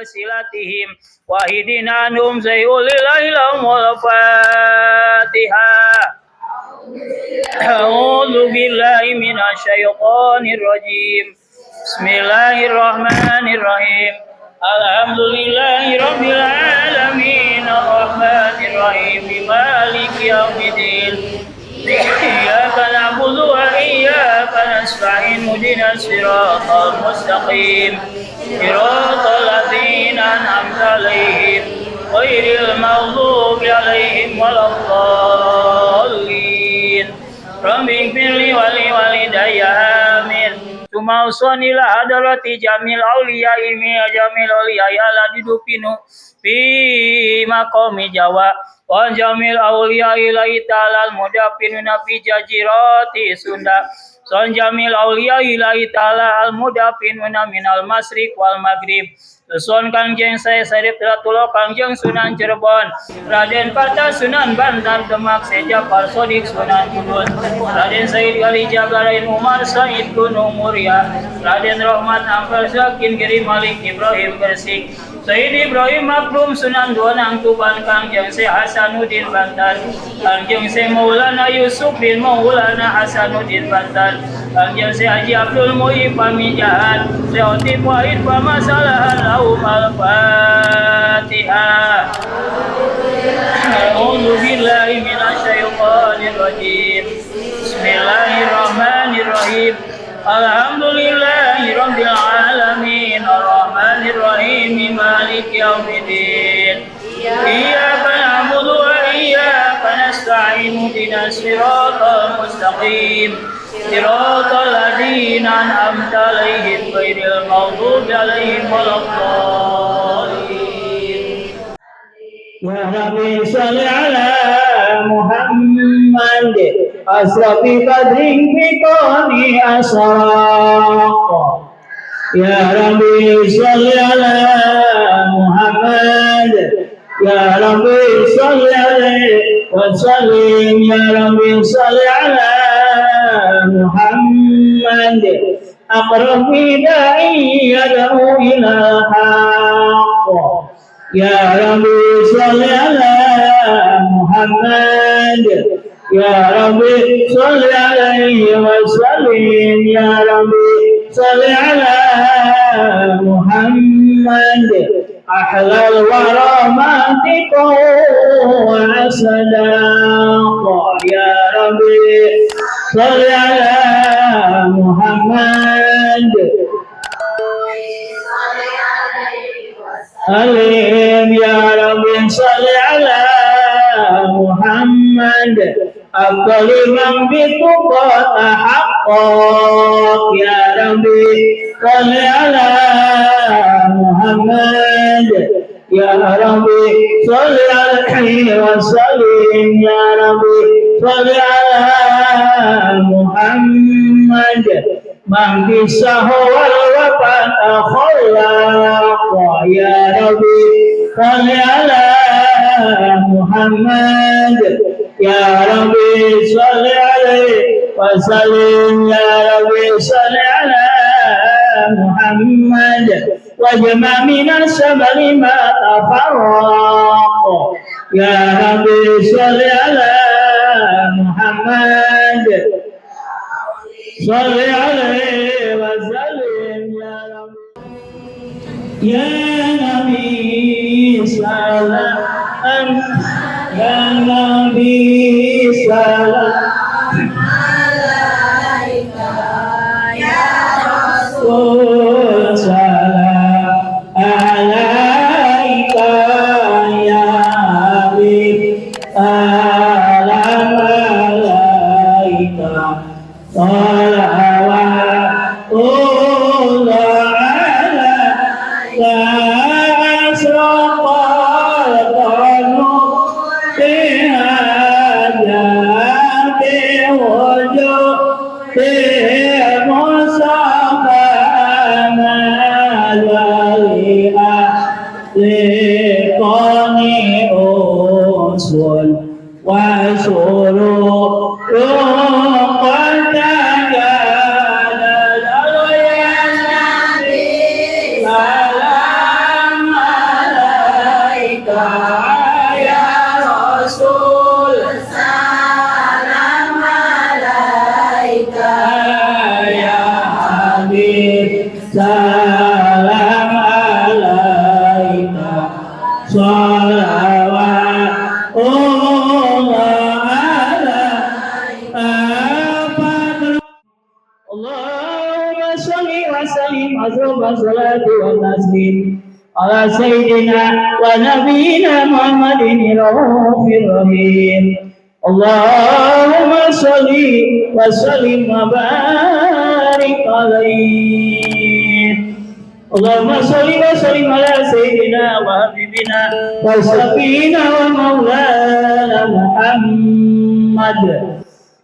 silsilatihim wahidina anhum sayul lillahi wal Fatihah. A'udzu billahi minasyaitonir rajim. Bismillahirrahmanirrahim. Alhamdulillahi rabbil alamin arrahmanir rahim maliki yaumiddin. Iyyaka na'budu wa iyyaka nasta'in ihdinas siratal mustaqim. Siratal ladzina an'amta 'alaihim ghairil maghdubi 'alaihim waladdallin. Rabbi ighfirli wa li walidayya amin. Tsumma usani la hadarati jamil awliya imi jamil awliya ala didupinu fi maqami Jawa wa jamil awliya ilahi ta'ala al mudafinuna fi jazirati Sunda son jamil awliya ilahi ta'ala al mudafinuna minal masyriq wal maghrib. Son Kangjeng saya Sarip Ratulo Kangjeng Sunan Cirebon Raden Patah Sunan Bantar Demak Sejapar Sodik Sunan Kudus Raden Said Kalijaga Raden Umar Said Gunung Muria Raden Rahmat Ampel Sakin Giri Malik Ibrahim Gresik Said Ibrahim Makrum Sunan Bonang Tuban Kangjeng Syekh Hasanuddin Banten Kangjeng Syekh Maulana Yusuf bin Maulana Hasanuddin Banten Kangjeng Syekh Haji Abdul Muhyi Pamijahan Syekh Otib Wahid Pamasalahan lahum al-Fatihah. A'udzu billahi minasyaitonir rajim. Bismillahirrahmanirrahim. Alhamdulillahi rabbil alamin arrahmanir rahim maliki yaumiddin. Iyyaka na'budu wa iyyaka nasta'in ihdinas siratal mustaqim. Siratal ladzina an'amta 'alaihim ghairil maghdubi 'alaihim waladdallin. Ya Rabbi shalli ala Muhammad asrafi qadrin fi qani asraq. Ya Rabbi shalli ala Muhammad. Ya Rabbi shalli alaihi wa sallim. Ya Rabbi shalli ala Muhammad aqrabi da'i yad'u ila haqq. Ya Rabbi shalli ala Muhammad. Ya Rabbi shalli alaihi wa sallim. Ya Rabbi shalli ala Muhammad ahlal wara mantiqu wa asadaq. Ya Rabbi shalli ala Muhammad alim. Ya Rabbi shalli ala Muhammad afdali man bituqa tahaqqaq. Ya Rabbi shalli ala Muhammad. Ya Rabbi shalli alaihi wa sallim. Ya Rabbi shalli ala Muhammad man bisahu wal wafat khallaq. Ya Rabbi shalli ala Muhammad. Ya Rabbi shalli alaihi wa sallim. Ya Rabbi shalli ala Muhammad wajma minas sabali ma tafarraq. Ya Rabbi shalli ala Muhammad shalli alaihi wa sallim. Ya Rabbi ya Nabi salam. Ya Nabi salam alaika ya Rasul salam alaika ya Habib salam alaika salawatullah alaika asraqal qanut bi hajati wa Salam alaika shalawatullah alaika. Allahumma shalli wa sallim azza salatu wa taslim ala sayyidina wa nabiyyina Muhammadin ar-raufir rahim. Allahumma shalli wa sallim wa barik alaihi. Allahumma shalli wa sallim ala sayyidina wa habibina wa safina wa maulana Muhammad.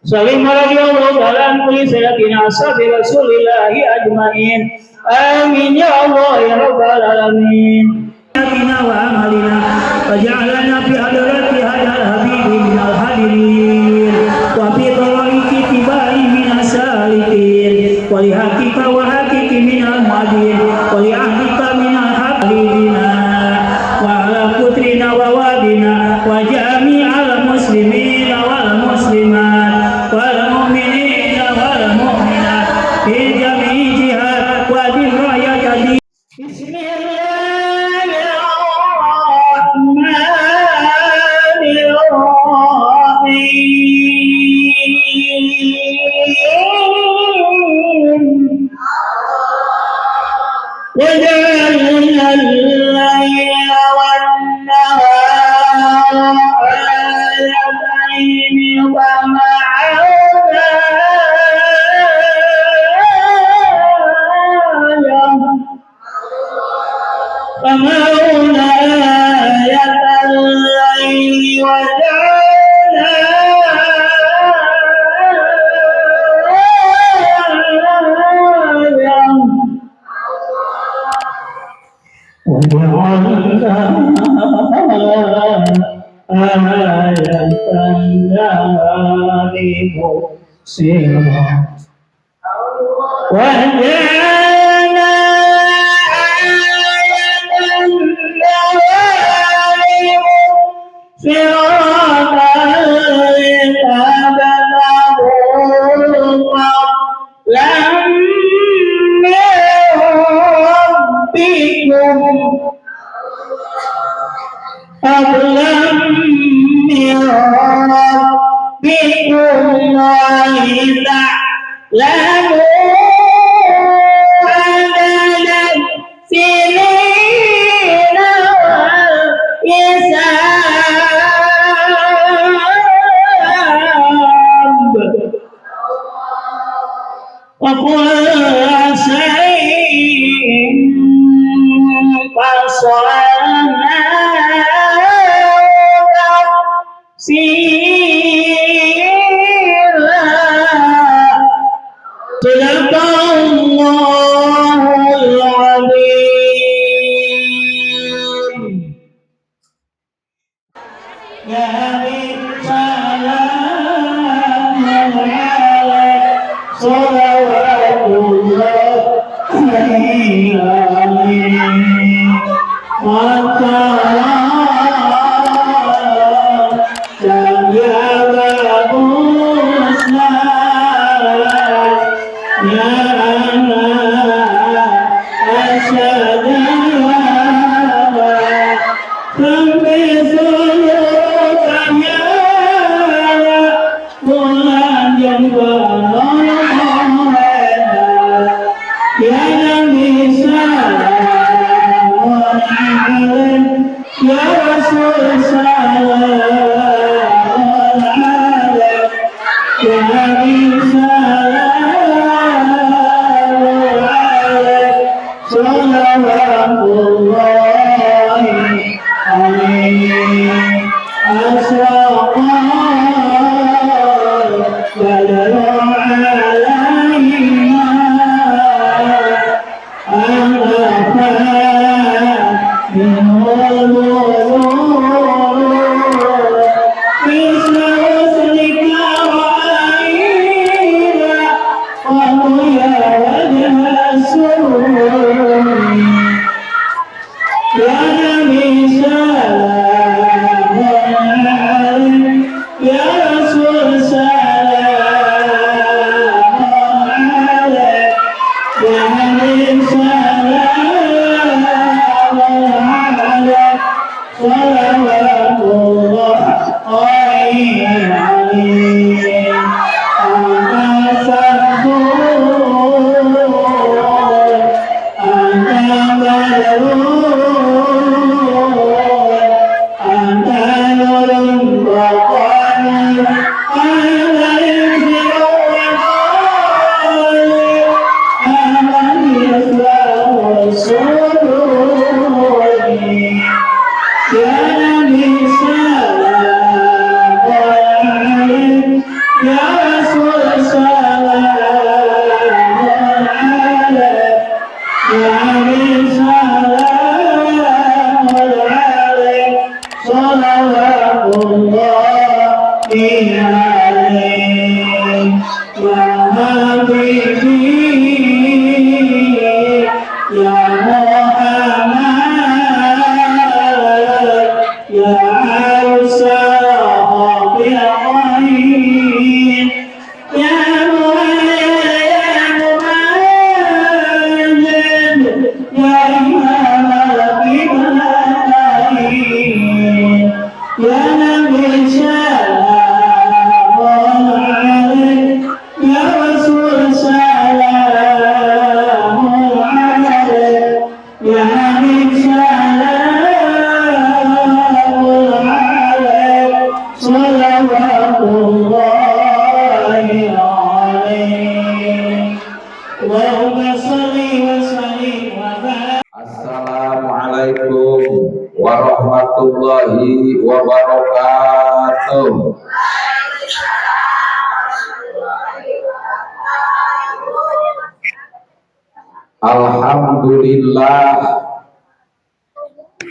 Salim radhiyallahu ta'ala an kulli sayyidatina ashabi rasulillahi ajmain. Amin ya Allah ya rabbal alamin. Atina wa amalina waj'alna fi hadrati hadzal habibi minal hadirin wa fi tariqi tibai minas salikin wa li haqqika wa haqiqi minal muadin wa li ahdika minal haqidina wa ala putrina wa wadina wa jami'al muslimina wal muslimat wal mu'minina wal mu'minat fi jami'i jihad wa dirayati. Bismillahirrahmanirrahim. وجعلنا الليل والنهار آيتين ومحونا آية الليل وجعلنا آية النهار مبصرة وجعلنا آية النهار مبصرة لتبتغوا فضلا من ربكم فضلا من ربكم ولتعلموا عدد السنين والحساب وكل شيء فصلناه تفصيلا. صدق الله العظيم. يا سلام على صلوات الله عليه Ya Rasul salam alaik, Ya Nabi salam alaik, salawatullahi alaihi. Asraqal badru alaina arafa Ya Rasul salam. Assalamualaikum warahmatullahi wabarakatuh. Alhamdulillah,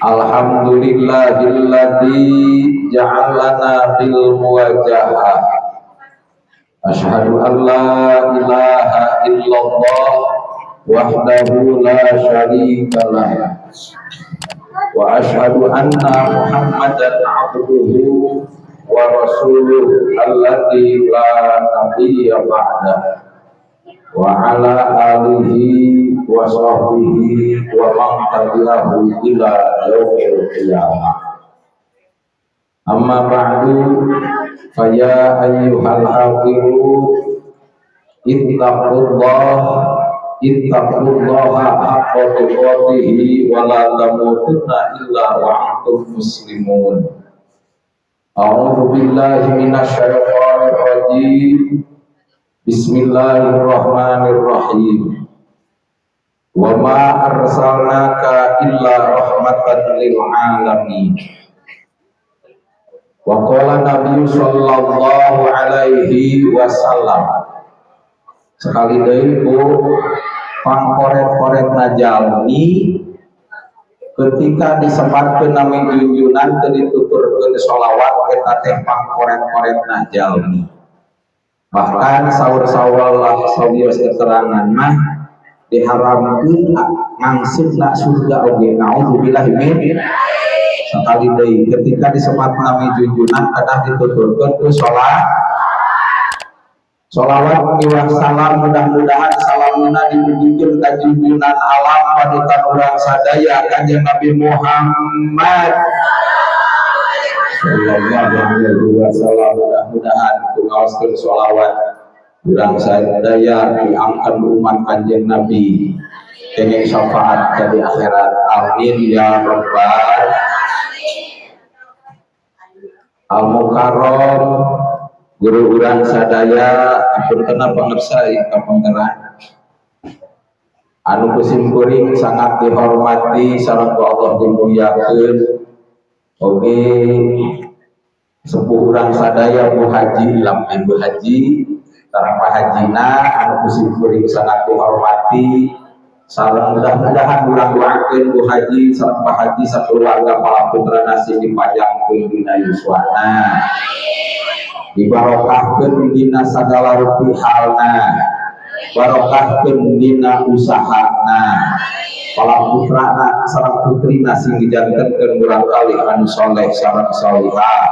alhamdulillahilladzi ja'alana bil muwajahah. Asyhadu an la ilaha illallah wahdahu la syarikalah wa asyhadu anna Muhammadan abduhu wa rasuluhu alladzi la nabiyya ba'dah wa ala alihi wa sahbihi wa man tabi'ahu ila yaumil qiyamah. Amma ba'du, fa ya ayyuhal hadirun ittaqullaha haqqa tuqatih wa la tamutunna illa wa antum muslimun. A'udzu billahi minasyaitonir rajim. Bismillahirrahmanirrahim. Wa ma arsalnaka illa rahmatan lil alamin. Wa qala Nabi sallallahu alaihi wasallam. Sekali deui Bu, pangkoret-koret najalmi ketika disebatkeun nami junjunan teu dituturkeun sholawat eta teh pangkoret-koret najalmi. Bahkan saur-saur lah sawios keterangan mah diharamkeun ngangseup surga oge, naudzubillah min. Sekali deui ketika disebat nami junjunan kedah dituturkeun ku sholawat. Sholawat miwah salam, mudah-mudahan salamna dibugikeun ka junjunan alam panutan urang sadaya Kanjeng Nabi Muhammad sallallahu alaihi wasallam. Mudah-mudahan ku ngaoskeun sholawat urang sadaya diangkat umat Kanjeng Nabi kenging syafaat di akhirat. Amin ya rabbal al mukarram. Guru urang sadaya apuntenna pangersa ka pangeran anu kusim kuring sangat dihormati sareng ku Allah dimuliakeun oge sepuh urang sadaya Bu Haji Lampi Bu Haji sareng Pak Hajina anu kusim kuring sangat dihormati sareng mudah-mudahan urang doakeun Bu Haji sareng Pak Haji sakeluarga para putra nasib dipanjangkeun dina yuswana, dibarokahkeun dina sagala rupi halna, barokahkeun dina usahana, para putrana sareng putrina sing dijantenkeun urang kalih anu soleh sareng solihah.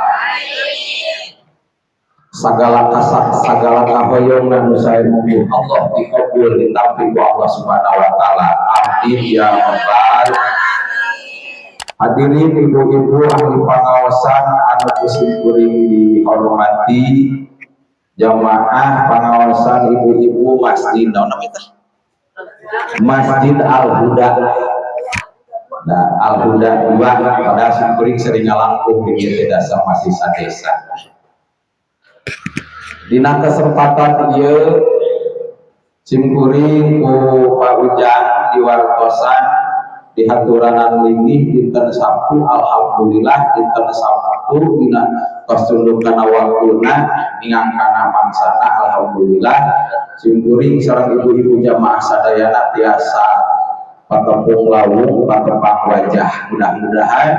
Sagala kasak sagala kahoyongna nu sae mugi Allah dikabul ditampi ku Allah Subhanahu wa taala. Amin ya rabbal. Hadirin ibu-ibu ahli pengawasan anu kusim kuring dihormati, jamaah pengawasan ibu-ibu masjid naon namanya teh? Masjid Al Huda. Nah, Al Huda 2 pada simkuring sering ngalangkung di dieu teh dasar masih sadesa. Dina kesempatan ieu simkuring ku Pak Ujang diwartosan dihaturanan linggih dinten Sabtu. Alhamdulillah, dinten Sabtu dina tos tunduk kana waktuna, ningang kana mangsana. Alhamdulillah, simkuring sareng ibu-ibu jamaah sadayana tiasa patepung lawung, patepang wajah. Mudah-mudahan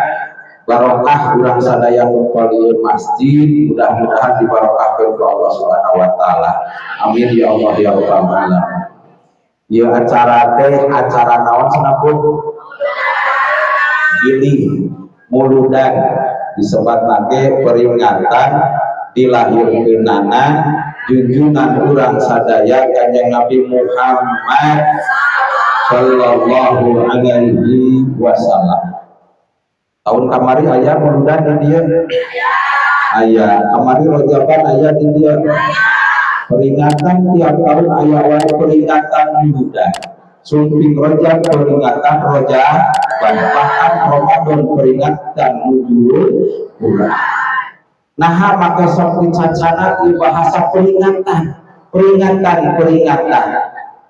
barokah urang sadaya ngumpul di masjid, mudah-mudahan dibarokahkeun ku Allah Subhanahu wa taala. Amin ya Allah ya rabbal alamin. Ieu acara teh acara naon cenah, Bu? Bilih muludan disebat ge peringatan dilahirkeunana junjungan urang sadaya, Kanjeng Nabi Muhammad sallallahu alaihi wasallam. Tahun kamari aya muludan di dieu? Aya. Kamari rojaban aya di dieu? Peringatan tiap tahun aya wae peringatan muludan. Sumping Rojab peringatan Rojaban, bahkan Ramadan peringatan nuzul Quran. Nah, maka sok dicacana di bahasa peringatan, peringatan, peringatan.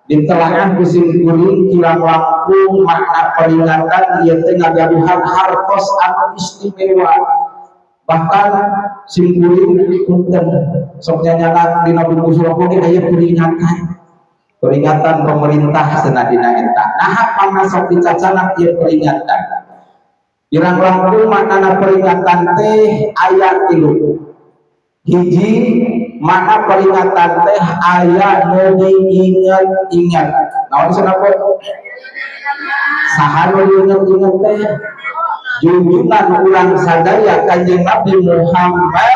Ditelaah ku simkuring, kirang langkung makna peringatan ieu teh ngagaduhan hartos anu istimewa. Bahkan simkuring, punten, sok nyanyanak dina buku surah ge aya peringatan, peringatan pemerintah cenah dina eta. Nah, pangna sok dicacanak ieu peringatan? Kirang langkung maknana peringatan teh aya tilu. Hiji, makna peringatan teh aya nu diinget-inget. Naon cenah, Bu? Saha nu diinget-inget teh? Junjungan urang sadaya, Kanjeng Nabi Muhammad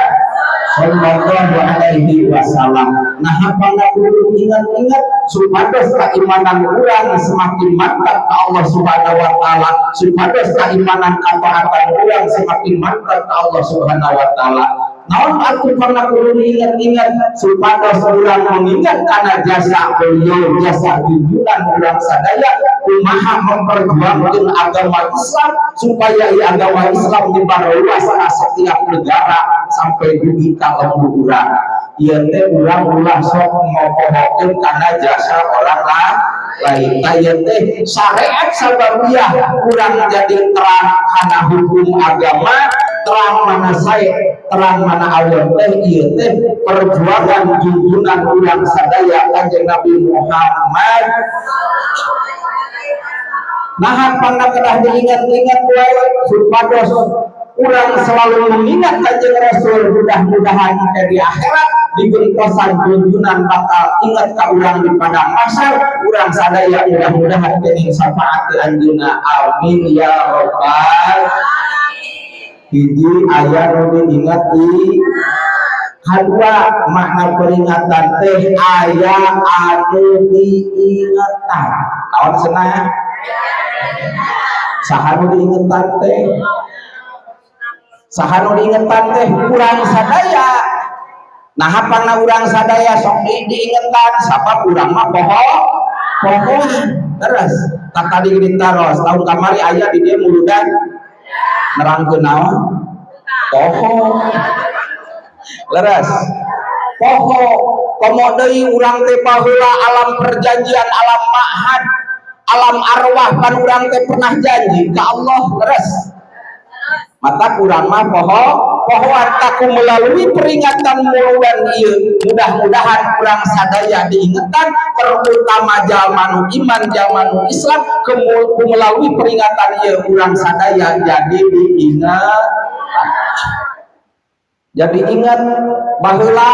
sallallahu alaihi wasallam. Nah, apa kudu ingat-ingat? Supados keimanan urang semakin mantap ke Allah Subhanahu wa taala, supados keimanan ketaatan urang semakin mantap ke Allah Subhanahu wa taala. Naon atuh pernah kudu diingat-ingat? Supados urang mengingat karena jasa beliau, jasa junjungan urang sadaya, kumaha memperjuangkan agama Islam supaya agama Islam dibarluas ka setiap negara sampai dugi ka lembur urang. Ieu teh urang ulah sok ngopohokeun kana jasa orang lah lain. Ieu teh syariat sababiyah urang jadi terang kana hukum agama, terang mana sae, terang mana awon teh ieu teh perjuangan junjungan urang sadaya, Kanjeng Nabi Muhammad. Nah, pangna kedah diingat-ingat wae? Supados urang selalu mengingat Kanjeng Rasul, mudah-mudahan ke di akhirat digentosan junjunan bakal ingat ka urang di padang mahsyar. Urang sadaya mudah-mudahan kenging syafaat anjeunna. Amin ya rabbal. Hiji, aya nu diingat. Di kedua, makna peringatan teh aya anu diingetan. Naon cenah? Saha nu diingetan teh? Saha nu diingetan teh? Urang sadaya. Nah, pangna urang sadaya sok diingetan? Sabab urang mah poho pohoan. Terus tak tadi ditaros, tahun kamari aya di dieu muludan, nerangkeun naon? Poho. Leres, poho. Komo deui urang teh baheula alam perjanjian, alam ma'had, alam arwah, kan urang teh pernah janji ke Allah. Leres, maka urang mah poho pohoan. Taku melalui peringatan muludan ieu, mudah-mudahan urang sadaya diingetan, terutama jalma nu iman, jalma nu Islam. Melalui peringatan ieu urang sadaya jadi diingat, jadi ingat baheula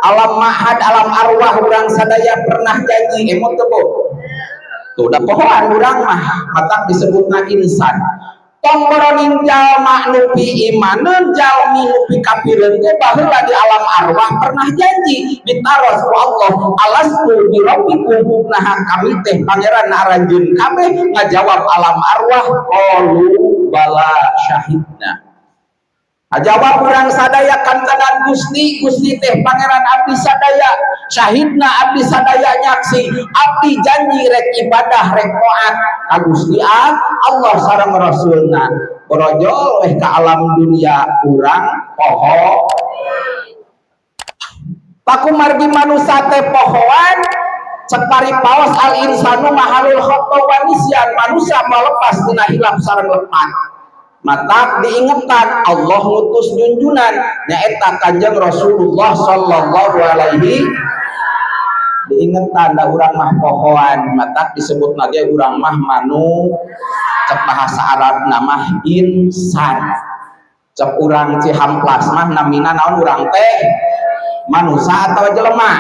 alam ma'had, alam arwah urang sadaya pernah janji. Emot teu, Bu? Tuh, udah pohoan urang mah, matak disebutna insan. Tong boroning jalma nu piimaneun, jalmi nu pikafireun teh baheula di alam arwah pernah janji. Ditaros ku Allah, "Alastu birabbikum?" Nah, kami teh pangeran aranjeun kabeh. Ngajawab alam arwah, "Qalu bala syahidna." Jawab urang sadaya kantenan Gusti, Gusti teh pangeran abdi sadaya, syahidna abdi sadaya nyaksi, abdi janji rek ibadah rek taat ka Gusti Allah sareng Rasulna. Borojol weh ka alam dunia urang poho. Pakumargi manusia teh pohoan, cek paripaos al insanu mahalul khata wa nisyan, manusia melepas tina hilap sareng lepat. Maka diingetan Allah ngutus junjunan nyaeta Kanjeng Rasulullah sallallahu alaihi, diingetan da urang mah pohoan, matak disebut lagi urang mah manu, cek bahasa Arab nama insan, cek urang Cihamplas mah namina naon urang teh, manusia atau jelema?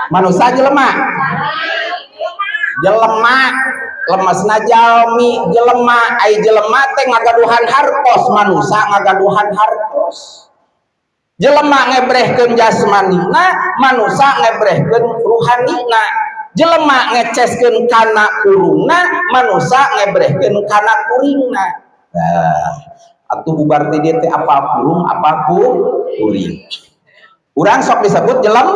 Manusia jelema, jelema lemesna jalmi jelema, ai jelema teh ngagaduhan hartos, manusia ngagaduhan hartos, jelema ngebrehkeun jasmanina, manusia ngebrehkeun ruhanina, jelema ngeceskeun kana kurungna, manusia ngebrehkeun kana kuringna. Nah, atuh bubar ti dieu teh apa kurung apa kuring. Urang sok disebut jelem,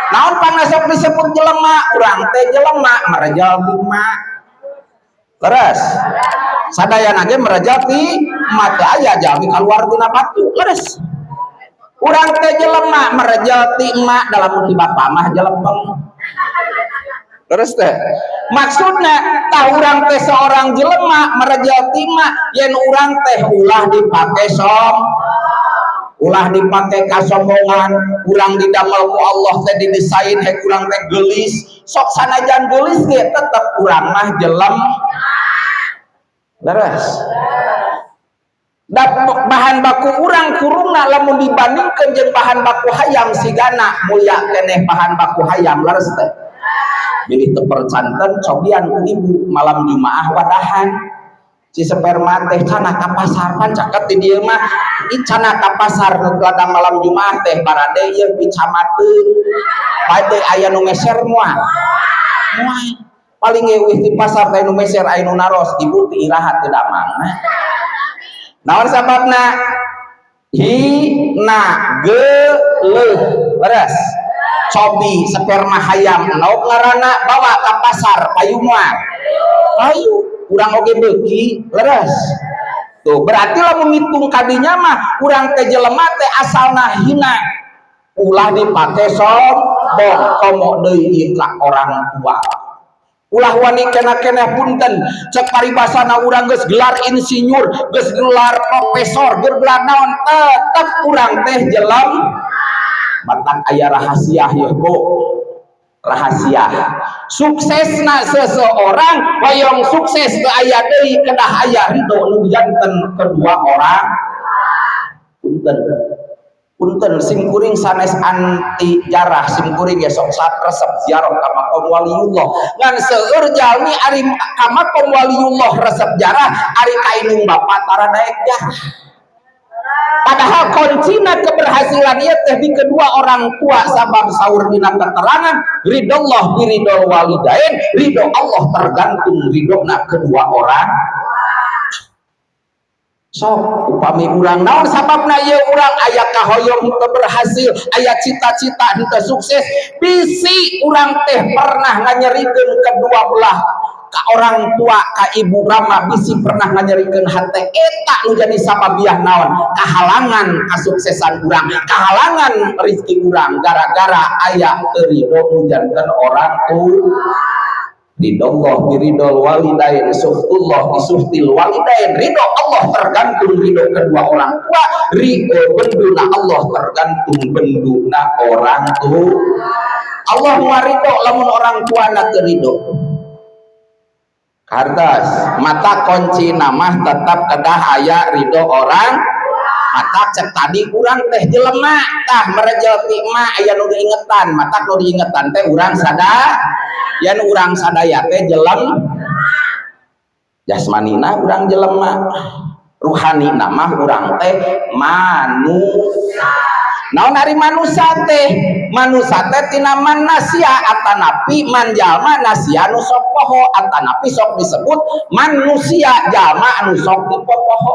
naon pangna sok disebut jelema, urang teh jelema merejal ti emak. Leres sadayana ge merejal ti emak, teu aya jalmi kaluar tina batu. Leres urang teh jelema merejal ti emak, dalam ti bapa mah jelepeng. Terus teh maksudna tah urang teh seorang jelema merejal ti emak, yen urang teh ulah dipake som, ulah dipake kasombongan, urang didamel ku Allah teh didesain hek urang teh geulis, sok sanajan geulis ge tetep urang mah jelem. Leres bahan baku urang kurungna lamun dibandingkeun jeung bahan baku hayam sigana mulia keneh bahan baku hayam. Leres teh bilih teu percanten cobian ku ibu malam Jumaah wadahan si sperma teh cana ka pasar, pan caket di dieu mah i cana ka pasar nu ladang malam Jumaah teh barade ieu picamateun bade aya nu meser moal moal paling eueuh di pasar teh nu meser aya nu naros ibu ti iraha teu damangna naon sababna hina geuleuh. Leres cobi sperma hayam naok ngaranna bawa ka pasar payu moal payu urang oge beuki. Leres tuh berarti lamun ngitung kadinya mah urang teh jelema teh asalna hina, ulah dipake sombong komo deui ka orang tua, ulah wani kena-kena punten cek paribasana urang geus gelar insinyur, geus gelar profesor, geus gelar naon tetep urang teh jelem. Batang aya rahasia ieu Bu, rahasia suksesna seseorang hoyong sukses ke aya deui kedah aya henteu nu janten kedua orang. Punten punten simkuring sanes anti jarah, simkuring ge sok resep ziarah ka makom waliullah, ngan seueur jalmi ari ka makom waliullah resep jarah, ari ka indung bapa tara daek jarah. Padahal kuncina keberhasilan ieu teh di kedua orang tua, sabab saur dina keterangan ridallah biridol walidain, ridho Allah tergantung ridhona kedua orang. Sok upami urang naon sababna ieu urang aya kahoyong teu berhasil, aya cita-cita henteu sukses, bisi urang teh pernah nganyerikeun kedua belah ka orang tua, ka ibu rama, bisi pernah nganyerikeun hate eta nu jadi sababiah naon kahalangan kasuksesan urang, kahalangan rezeki urang gara-gara aya teu ridho nu janten orang tua. Ridho biridol walidain, suhtullah bisuhtil walidain, ridho Allah tergantung ridho kedua orang tua, ridho benduna Allah tergantung benduna orang tua. Allah ridho lamun orang tua na teu ridho. Kartos mata kunci nama tetap kedah aya ridho orang. Mata cek tadi urang teh jelema tah merejel ti emak aya nu diingetan, mata nu diingetan teh urang sada yen urang sadaya teh jelem jasmanina urang jelema, ruhanina mah urang teh manusia. Naon ari manusia teh? Manusia teh tina man nasia atanapi man jalma, nasia nu sok poho, atanapi sok disebut manusia jalma anu sok dipopoho.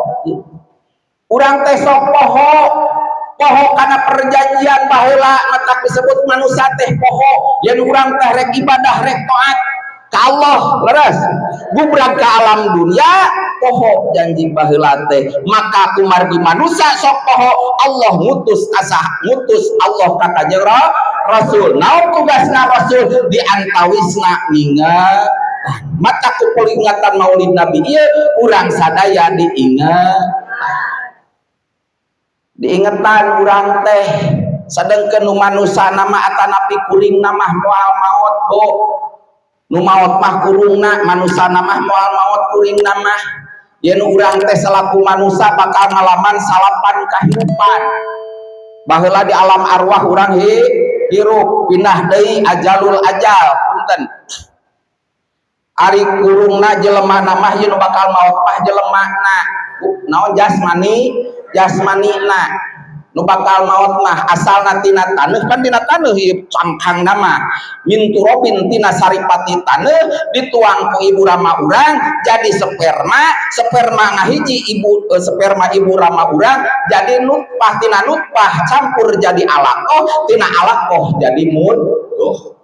Urang teh sok poho, poho karena perjanjian baheula, matak disebut manusia teh poho. Yen urang teh rek ibadah, rek taat ka Allah, leres gubrak ke alam dunia, poho janji baheula teh. Maka kumargi manusia sok poho, Allah ngutus asah, ngutus Allah ka Kanjeng Rasul. Naon tugasna Rasul? Di antawisna ngingetan. Maka ku peringatan Maulid Nabi ieu urang sadaya diinget, diingetan urang teh. Sedengkeun nu manusia nama atanapi kuring nama moal maot, bo. Nu maot mah kurungna, manusia nama moal maot kuring nama. Yen urang teh selaku manusia bakal ngalaman salapan kahirupan. Baheula di alam arwah urang hirup, pindah deui ajalul ajal. Punten, ari kurungna jelema nama yen bakal maot mah jelema na naon, jasmani, jasmani na nu bakal maot mah asalna tina taneuh, kan tina taneuh ieu cangkang nama, min turobin, tina saripati taneuh, dituang ku ibu rama urang jadi sperma, sperma ngahiji ibu, sperma ibu rama urang jadi nutfah, tina nutfah campur jadi alaqah, tina alaqah jadi mudghah.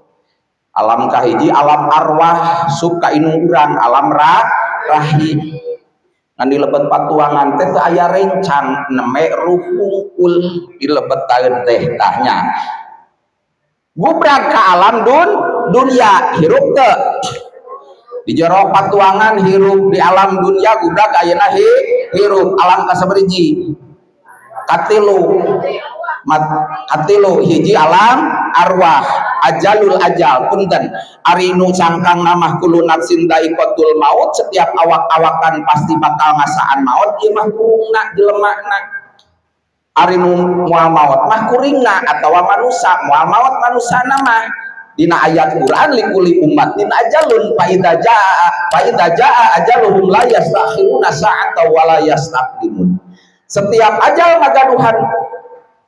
Alam kahiji alam arwah, suka indung urang alam rahim. Ngan di lebet patuangan teh teu aya rencang, neme ruh hungkul di lebet taeun teh. Tah nya gubrak ke alam dunia, hirup teu di jero patuangan, hirup di alam dunia, gubrak ayeuna hirup alam kasabariji? Katilu. Mat, katilu. Hiji alam arwah, ajalul ajal. Punten, ari nu cangkang nama kullu nafsin dzaiqatul maut, setiap awak-awakan pasti bakal ngasaan maut, ieu mah kurungna jelemana. Ari nu moal maot mah kuringna atawa manusia, moal maot manusia nama. Dina ayat Quran, likulli ummatin ajalun fa idza jaa ajaluhum la yastakhiruna sa'ata wa la yastaqdimun. Setiap ajal ngagaduhan,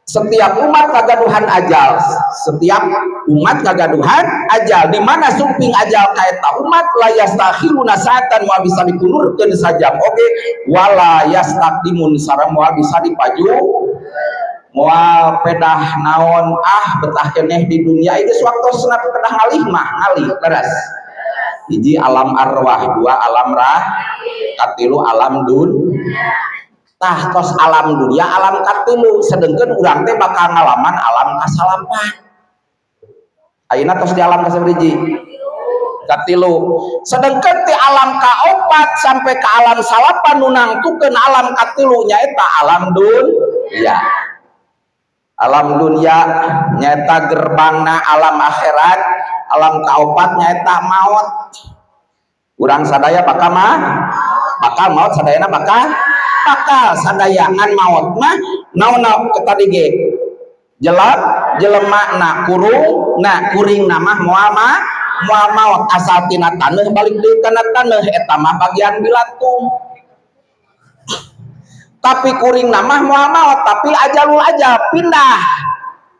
setiap umat kagaduhan ajal, setiap umat kagaduhan ajal. Di mana sumping ajal ka eta umat, la yastakhiruna sa'atan, moal bisa dikundurkeun sajam oge, wala yastaqdimun, sareng moal bisa dipaju, moal pedah naon, ah betah keneh di dunia itu, waktosna pedah ngalih mah ngalih. Leres? Hiji alam arwah, dua alam rah, katilu alam dun. Tah, tos alam dunia alam katilu, sedengkeun urang teh bakal ngalaman alam kasalapan. Ayeuna tos di alam kasabaraha? Katilu. Sedengkeun ti alam kaopat sampai ke alam salapan nu nangtukeun alam katilu nyaeta alam dunia. Alam dunia nyaeta gerbangna alam akhirat. Alam kaopat nyaeta maut. Urang sadaya bakal mah bakal maut, sadayana bakal, bakal sadaya. Ngan maut mah naon tadi ge jelek jelema na kurung na kuring nama moal mah moal maut, asal tina taneuh balik deui kana taneuh, eta mah bagian bilatung. Tapi kuring nama moal maut, tapi ajalul ajal pindah,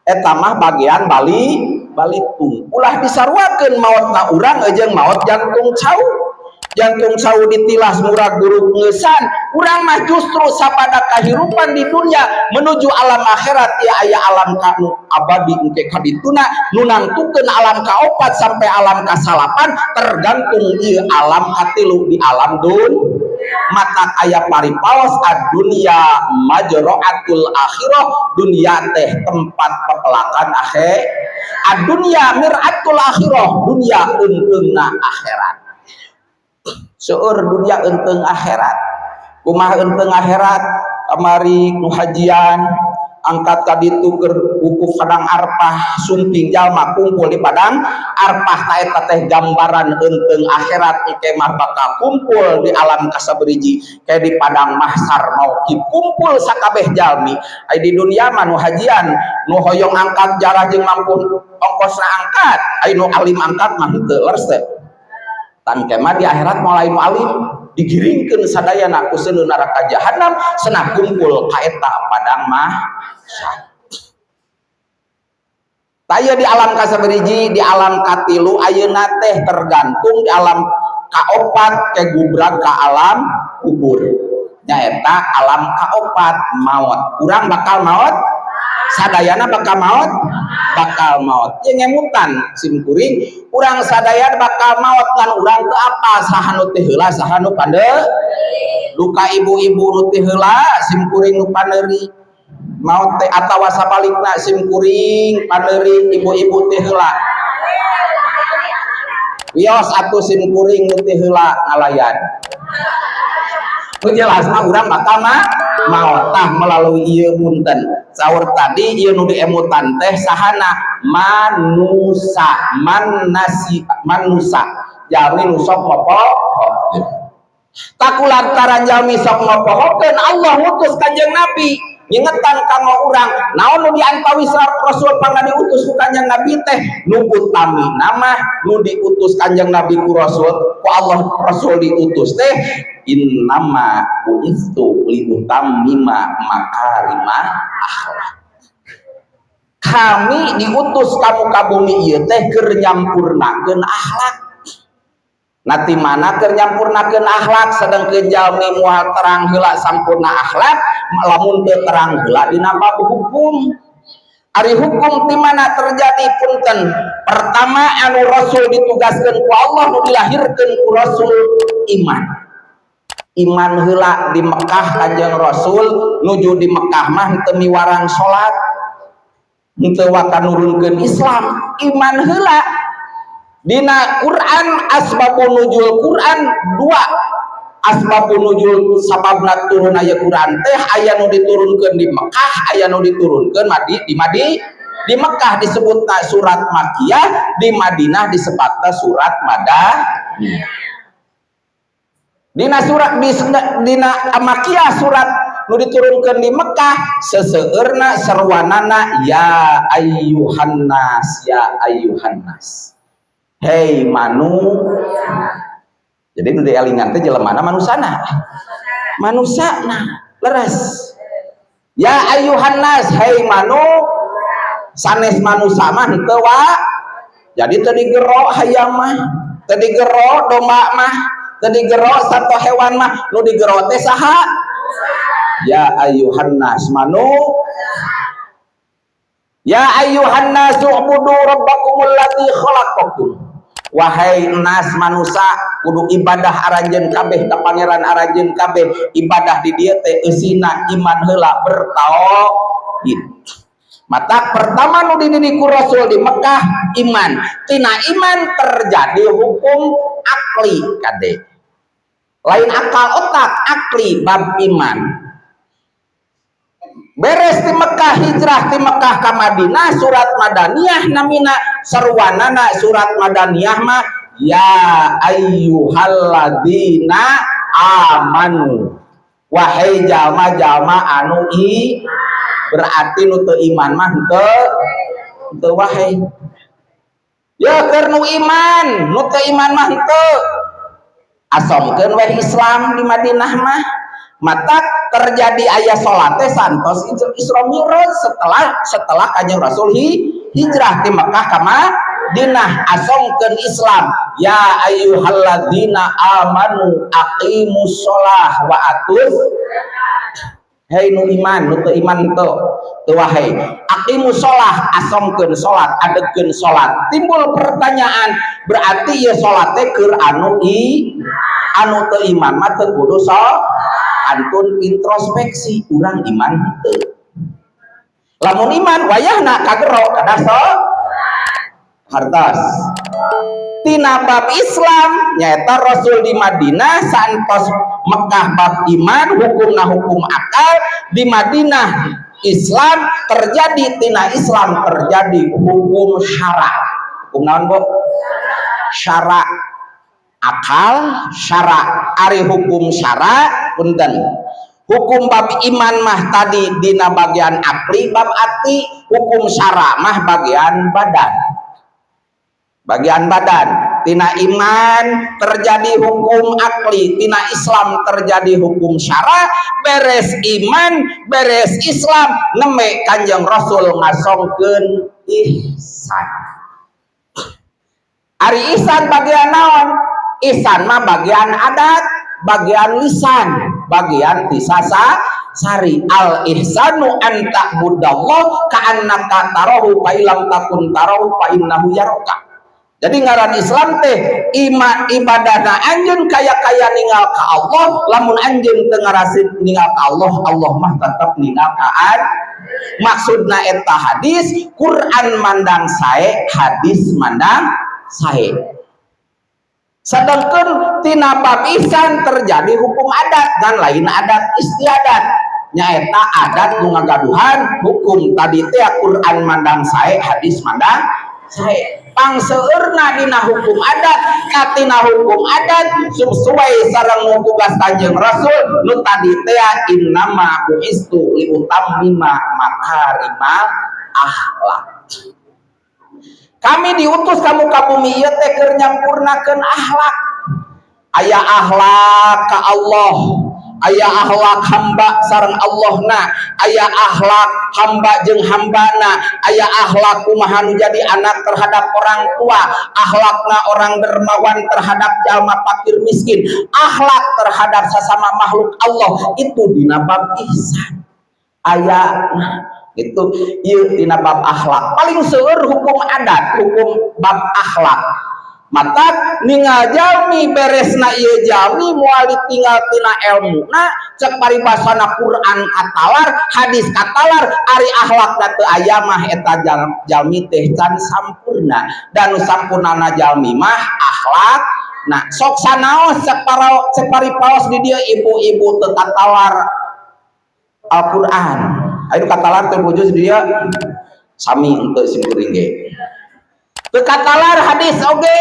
eta mah bagian balitung. Ulah disaruakeun maotna urang jeung maot jantung cau. Jantung cau ditilas murag buruk ngeusan. Urang mah justru sapada kahirupan di dunia menuju alam akhirat ya aya alam kanu abadi engke kadituna. Nu nangtukeun alam kaopat sampai alam kasalapan tergantung ieu alam katilu di alam dun. Mata aya paripaos ad-dunya majra'atul akhirah, dunia teh tempat pepelakan akhir. Ad-dunya mir'atul akhirah, dunia eungkeungna akhirat. Seueur dunia eungkeung akhirat. Kumaha eungkeung akhirat? Kamari nu hajian angkat ka ditu keur wukuf Padang Arfah, sumping jalma kumpul di Padang Arfah. Ta eta teh gambaran eungkeung akhirat, engke mah bakal kumpul di alam kasaberiji, kayak di padang mahsar mauqif kumpul sakabeh jalmi. Ai di dunia mah nu hajian nu hoyong angkat jarah jeung mampu ongkosna angkat, ai nu alim angkat mah henteu. Leres teh? Tangke mah di akhirat mulai nu alim digiringkeun sadayana ku seuneu neraka jahanam, senah kumpul ka eta padang mahsyar. Tah, di alam kasabaraha, di alam katilu ayeuna teh tergantung di alam kaopat kegubrag ka alam kubur, nyaeta alam kaopat, maut. Urang bakal maut, sadayana bakal maut, bakal maut. Ieu ngemutan sim kuring, urang sadayana bakal maut, ngan urang teu apa saha nu teu heula, saha nu pande. Duka ibu-ibu nu teu heula, sim kuring nu paneuri maut teh, atawa sabalikna, sim kuring paneuri, ibu-ibu teu heula. Wios atuh sim kuring nu teu heula ngalayan. Nu jelas mah urang bakal mah maot. Tah, melalui ieu, punten, saur tadi ieu nu diemutan teh sahana? Manusa, manasi, manusa, jalmi nu sok mopohokeun. Tah, kulantaran jalmi sok mopohokeun, Allah ngutus Kanjeng Nabi ngingetan kanggo urang. Naon nu diantawis Rasul pangna diutus ku Kanjeng Nabi teh? Nu utami nama nu diutus Kanjeng Nabi ku Rasul, ku Allah Rasul diutus teh, innama bu'istu liutammima makarima akhlak. Kami diutus ka muka bumi ieu teh keur nyampurnakeun akhlak. Nah, ti mana keur nyampurnakeun akhlak, sedangkeun jalmi moal terang heula sampurna akhlak lamun teu terang heula dina bab hukum? Ari hukum ti mana terjadi? Punten, pertama anu Rasul ditugaskeun ku Allah, nu dilahirkeun ku Rasul, iman. Iman heula di Mekah. Kanjeng Rasul nuju di Mekah mah teu miwarang salat, henteu waka nurunkeun Islam, iman heula. Dina Quran, asbabun nuzul Quran dua. Asbabun nuzul, sababna turun aya Quran teh, aya nu diturunkeun di Mekah, aya nu diturunkeun madi di Madi. Di Mekah disebutna surat Makiyah, di Madinah disebutna surat Madaniyah. Dina surat di dina Makiyah, surat nu diturunkeun di Mekah, seseueurna seruanana ya ayyuhannas, ya ayyuhannas, hei manu. Jadi nu dielingan teh jelemana? Manusana, manusana leres. Ya ayyuhannas, hei manu, sanes manusa mah henteu wa. Jadi teu digero hayam mah, teu digero domba mah, teu digero sato hewan mah. Nu digero teh saha? Ya ayyuhannas, manu. Ya ayyuhan nasu ubudu rabbakumul ladzi khalaqakum. Wahai nas, manusa, kudu ibadah aranjeun kabeh ka Pangeran aranjeun kabeh. Ibadah di dieu teh eusina iman heula, bertauhid. Mata pertama nu dididik ku Rasul di Mekah iman. Tina iman terjadi hukum akli, kade. Lain akal otak, akli bab iman. Beres di Mekah, hijrah di Mekah ke Madinah, surat Madaniyah namina. Seruanana surat Madaniyah mah ya ayyuhalladzina amanu, wahai jalma-jalma anu i. Berarti nu teu iman mah henteu, henteu wahai ya, keur nu iman. Nu teu iman mah henteu, asomkeun weh Islam di Madinah mah. Mata terjadi ayat salat teh santos Isra Mi'raj, setelah setelah Kanjeng Rasul hijrah di Mekah ka Madinah, asongkeun Islam, ya ayyuhalladzina amanu aqimus shalah wa atuz. Hei nu iman, nu teu iman teu, teu wahai. Aqimus shalah, asongkeun salat, adegkeun salat. Timbul pertanyaan, berarti ieu salat teh keur anu i, anu teu iman mah teu kudu salat? Antun introspeksi, urang iman henteu? Lamun iman, wayahna kagero kada so hartos. Tina bab Islam nyaeta Rasul di Madinah, santos Mekah bab iman, hukumna hukum akal, di Madinah Islam terjadi. Tina Islam terjadi hukum syara. Hukum naon, Bu? Syara, akal, syara. Ari hukum syara, punten, hukum bab iman mah tadi dina bagian akli, bab ati. Hukum syara mah bagian badan, bagian badan. Tina iman terjadi hukum akli, tina Islam terjadi hukum syara. Beres iman, beres Islam, neme Kanjeng Rasul ngasongkeun Ihsan. Ari ihsan bagian naon? Ihsan mah bagian adat, bagian lisan, bagian tisasa sari. Al ihsanu an ta'budallah ka'annaka tarahu fa illam takun tarahu fa innahu yaraka. Jadi ngaran Islam teh ima ibadahna anjeun kaya-kaya ningal ka Allah, lamun anjeun teu ngarasin ningal ka Allah, Allah mah tetep ningal ka an. Maksudna eta hadis Quran mandang sae, hadis mandang sae. Sedangkan tina bab ihsan terjadi hukum adat dan lain adat istiadat, nyaeta adat nu ngagaduhan hukum tadi teh Quran mandang sae, hadis mandang sae. Pangseueurna dina hukum adat, katina hukum adat sesuai sareng tugas Kanjeng Rasul nu tadi teh innama bu'istu liutammima makarimal akhlak. Kami diutus ka muka bumi ieu teh keur nyampurnakeun akhlak. Aya akhlak ka Allah, aya akhlak hamba sareng Allahna, aya akhlak hamba jeung hambana, aya akhlak kumaha nu jadi anak terhadap orang tua, akhlakna orang dermawan terhadap jalma fakir miskin, akhlak terhadap sesama makhluk Allah, itu dina bab ihsan. Aya itu ieu dina bab akhlak. Paling seueur hukum adat, hukum bab akhlak. Mata ningal jalmi beresna ieu jalmi moal ditinggal tina elmuna, cek paribasana Quran katalar, hadis katalar, ari akhlakna teu aya mah eta jalmi teh can sampurna. Dan nu sampurnana jalmi mah akhlak. Nah, sok sanaos cek para cek paripaos di dieu ibu-ibu teu katalar Al-Qur'an. Ayo katalar teu bujus di dieu sami henteu simkuring ge. Teu katalar hadis oge,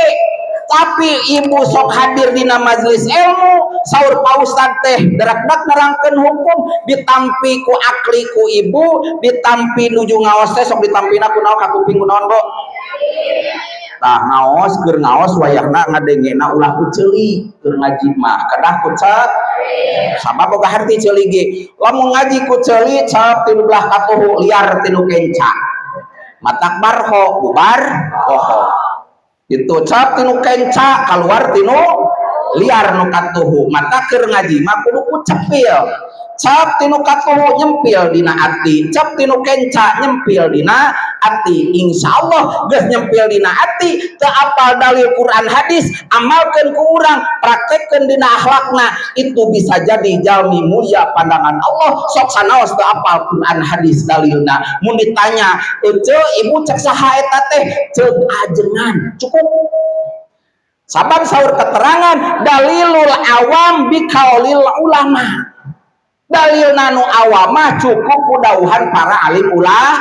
tapi ibu sok hadir dina majelis ilmu, saur Pak Ustad teh derak-derak nerangkeun hukum, ditampi ku akli ku ibu, ditampi nuju ngaos teh sok ditampina ku naon, ka kuping ku naon, Bu? Tah, ngaos, keur ngaos wayahna ngadengena ulah ku ceuli, keur ngaji mah kedah ku cek, sabab boga harti ceuli ge. Lamun ngaji ku ceuli, cep tinu belah katuhu, liar tinu kenca, matak barho bubar poho. Itu cap tinu kenca keluar tinu liar nu katuhu. Mata keur ngaji mah kudu ku cepil, cap tinu katuhu nyempil dina ati, cap tinu kenca nyempil dina ati. Insyaallah geus nyempil dina ati, teu apal dalil Quran hadis, amalkeun ku urang, praktekkeun dina akhlakna, itu bisa jadi jalmi mulia pandangan Allah. Sok sanaos teu apal Quran hadis dalilna, mun ditanya, "Ece, ibu, cek saha eta teh?" Cek ajengan cukup. Sabab saur keterangan dalilul awam bikaulil ulama, dalil nanu awamah cukup ku dawuhan para alim ulah.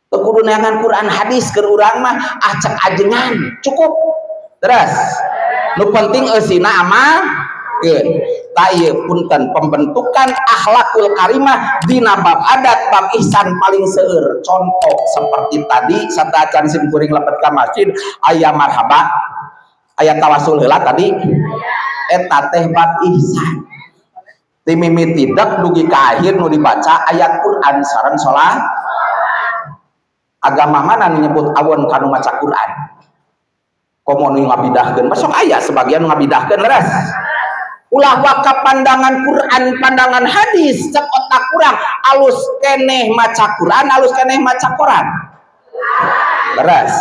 Teu kudu neangan Quran hadis, keur urang mah ah cek ajengan cukup. Terus nu penting eusina amal tah ieu. Punten, pembentukan akhlakul karimah dina bab adat, bab ihsan paling seueur. Contoh seperti tadi, sateuacan sim kuring lebet ka masjid, aya marhaba, aya tawasul heula tadi, eta teh bab ihsan. Ti mimiti dugi ka akhir nu dibaca ayat Quran sareng sholat. Agama mana nu nyebut awon kanu maca Quran? Komo nu ngabidahkeun, masuk aya sebagian nu ngabidahkeun, leres? Ulah waka pandangan Quran, pandangan hadis, cek otak kurang. Alus keneh maca Quran, alus keneh maca Quran, leres?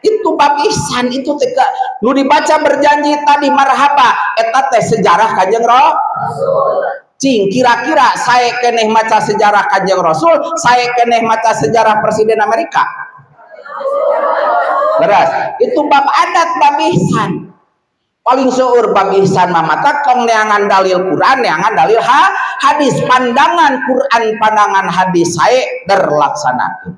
Itu bab ihsan. Itu teka nu dibaca berjanji tadi marhaba, eta teh sejarah Kanjeng Rasul. Cing, kira-kira saya keneh maca sejarah Kanjeng Rasul, saya keneh maca sejarah Presiden Amerika, leres? Itu bab adat, bab ihsan. Paling seueur bab ihsan mah. Mata tong neangan dalil Quran, neangan dalil hadis. Pandangan Quran, pandangan hadis saya terlaksanakeun.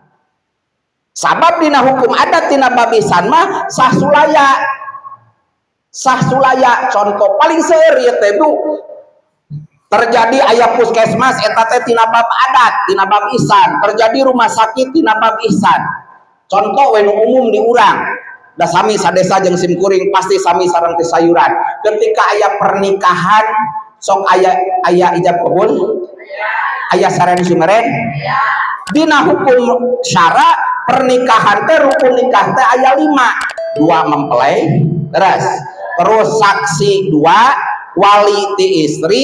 Sabab dina hukum adat, dina bab ihsan mah sah sulaya, sah sulaya. Contoh paling seueur ieu teh, Bu, terjadi aya puskesmas, eta teh tina bab adat, tina bab ihsan. Terjadi rumah sakit tina bab ihsan. Contoh we nu umum di urang da sami sadesa jeung sim kuring, pasti sami sareng teh sayuran. Ketika aya pernikahan sok aya aya ijab kabul, aya saren sumeren. Dina hukum syara pernikahan teh, rukun nikah teh aya lima: dua mempelai, terus terus saksi dua, wali ti istri,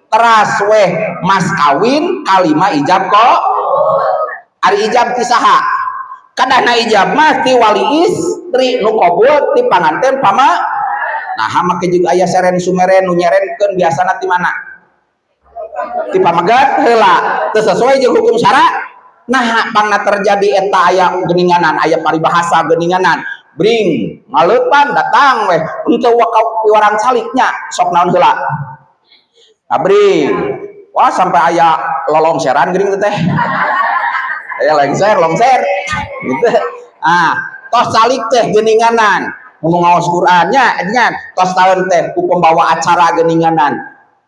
teras weh mas kawin, kalima ijab. Kok ari ijab ti saha? Kadahna ijab mah ti wali istri, nu kabul ti panganten pama. Nah, make juga aya seren sumeren. Nu nyerenkeun biasana ti mana? Ti pamegat heula. Teu sesuai jeung hukum syara. Nah, pangna terjadi eta aya geninganan, aya paribahasa geninganan, bring ngaleupan datang weh untuk piwarang caliknya sok naon heula. Abri wah, sampai aya lolongseran geuning teh, aya lengser longser gitu. Ah, tos calik teh geninganan, ngomong ngaos Qur'annya nya, tos tahun teh ku pembawa acara geninganan.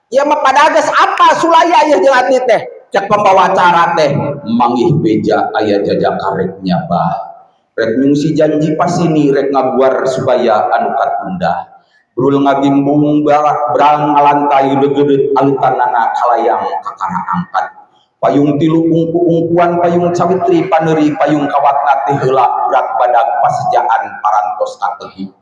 Ya mah pada geus apa sulaya ieu jeung ati teh. Cek pembawa acara teh, manggih beja aya jajak karek nyabah, rek nyungsi janji pasini, rek ngaguar supaya anu katunda. Brul ngagimbung brang ngalantai, degedet alutanana kalayang kakara angkat payung tilu ungku-ungkuan, payung cawitri paneuri, payung kawatna teh heula urat badag pasejaan parantos katehi.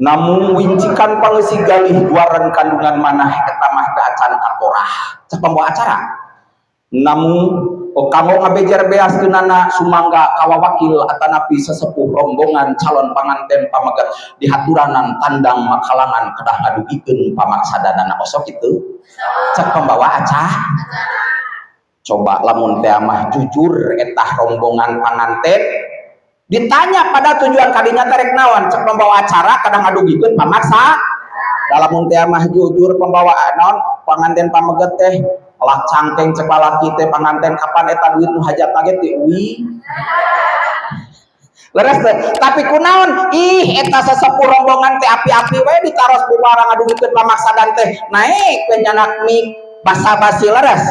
Namun wincikan pangeusi galih guaran kandungan manah eta mah teu acan katorah, cek pembawa acara. Namun oh, kanggo ngabejer beas keunana, sumangga kawawakil atanapi sesepuh rombongan calon panganten pamegat dihaturanan tandang makalangan kedah ngadugikeun pamaksadanana. Osok itu cek pembawa acara. Coba lamun teh mah jujur etah rombongan panganten ditanya pada tujuan kadinya teh rek naon, cek pembawa acara kadang ngadugikeun pamaksa. Lamun teh mah jujur pembawa naon panganten pameget teh lah cangkeng, cek lalaki teh panganten kapan eta duit nu hajat ge ti uwi. Leres teh? Tapi kunaon ih eta sesepuh rombongan teh api-api we ditaros bubarang ngadugikeun pamaksadan teh naik we nyanak mik basa-basi. Leres?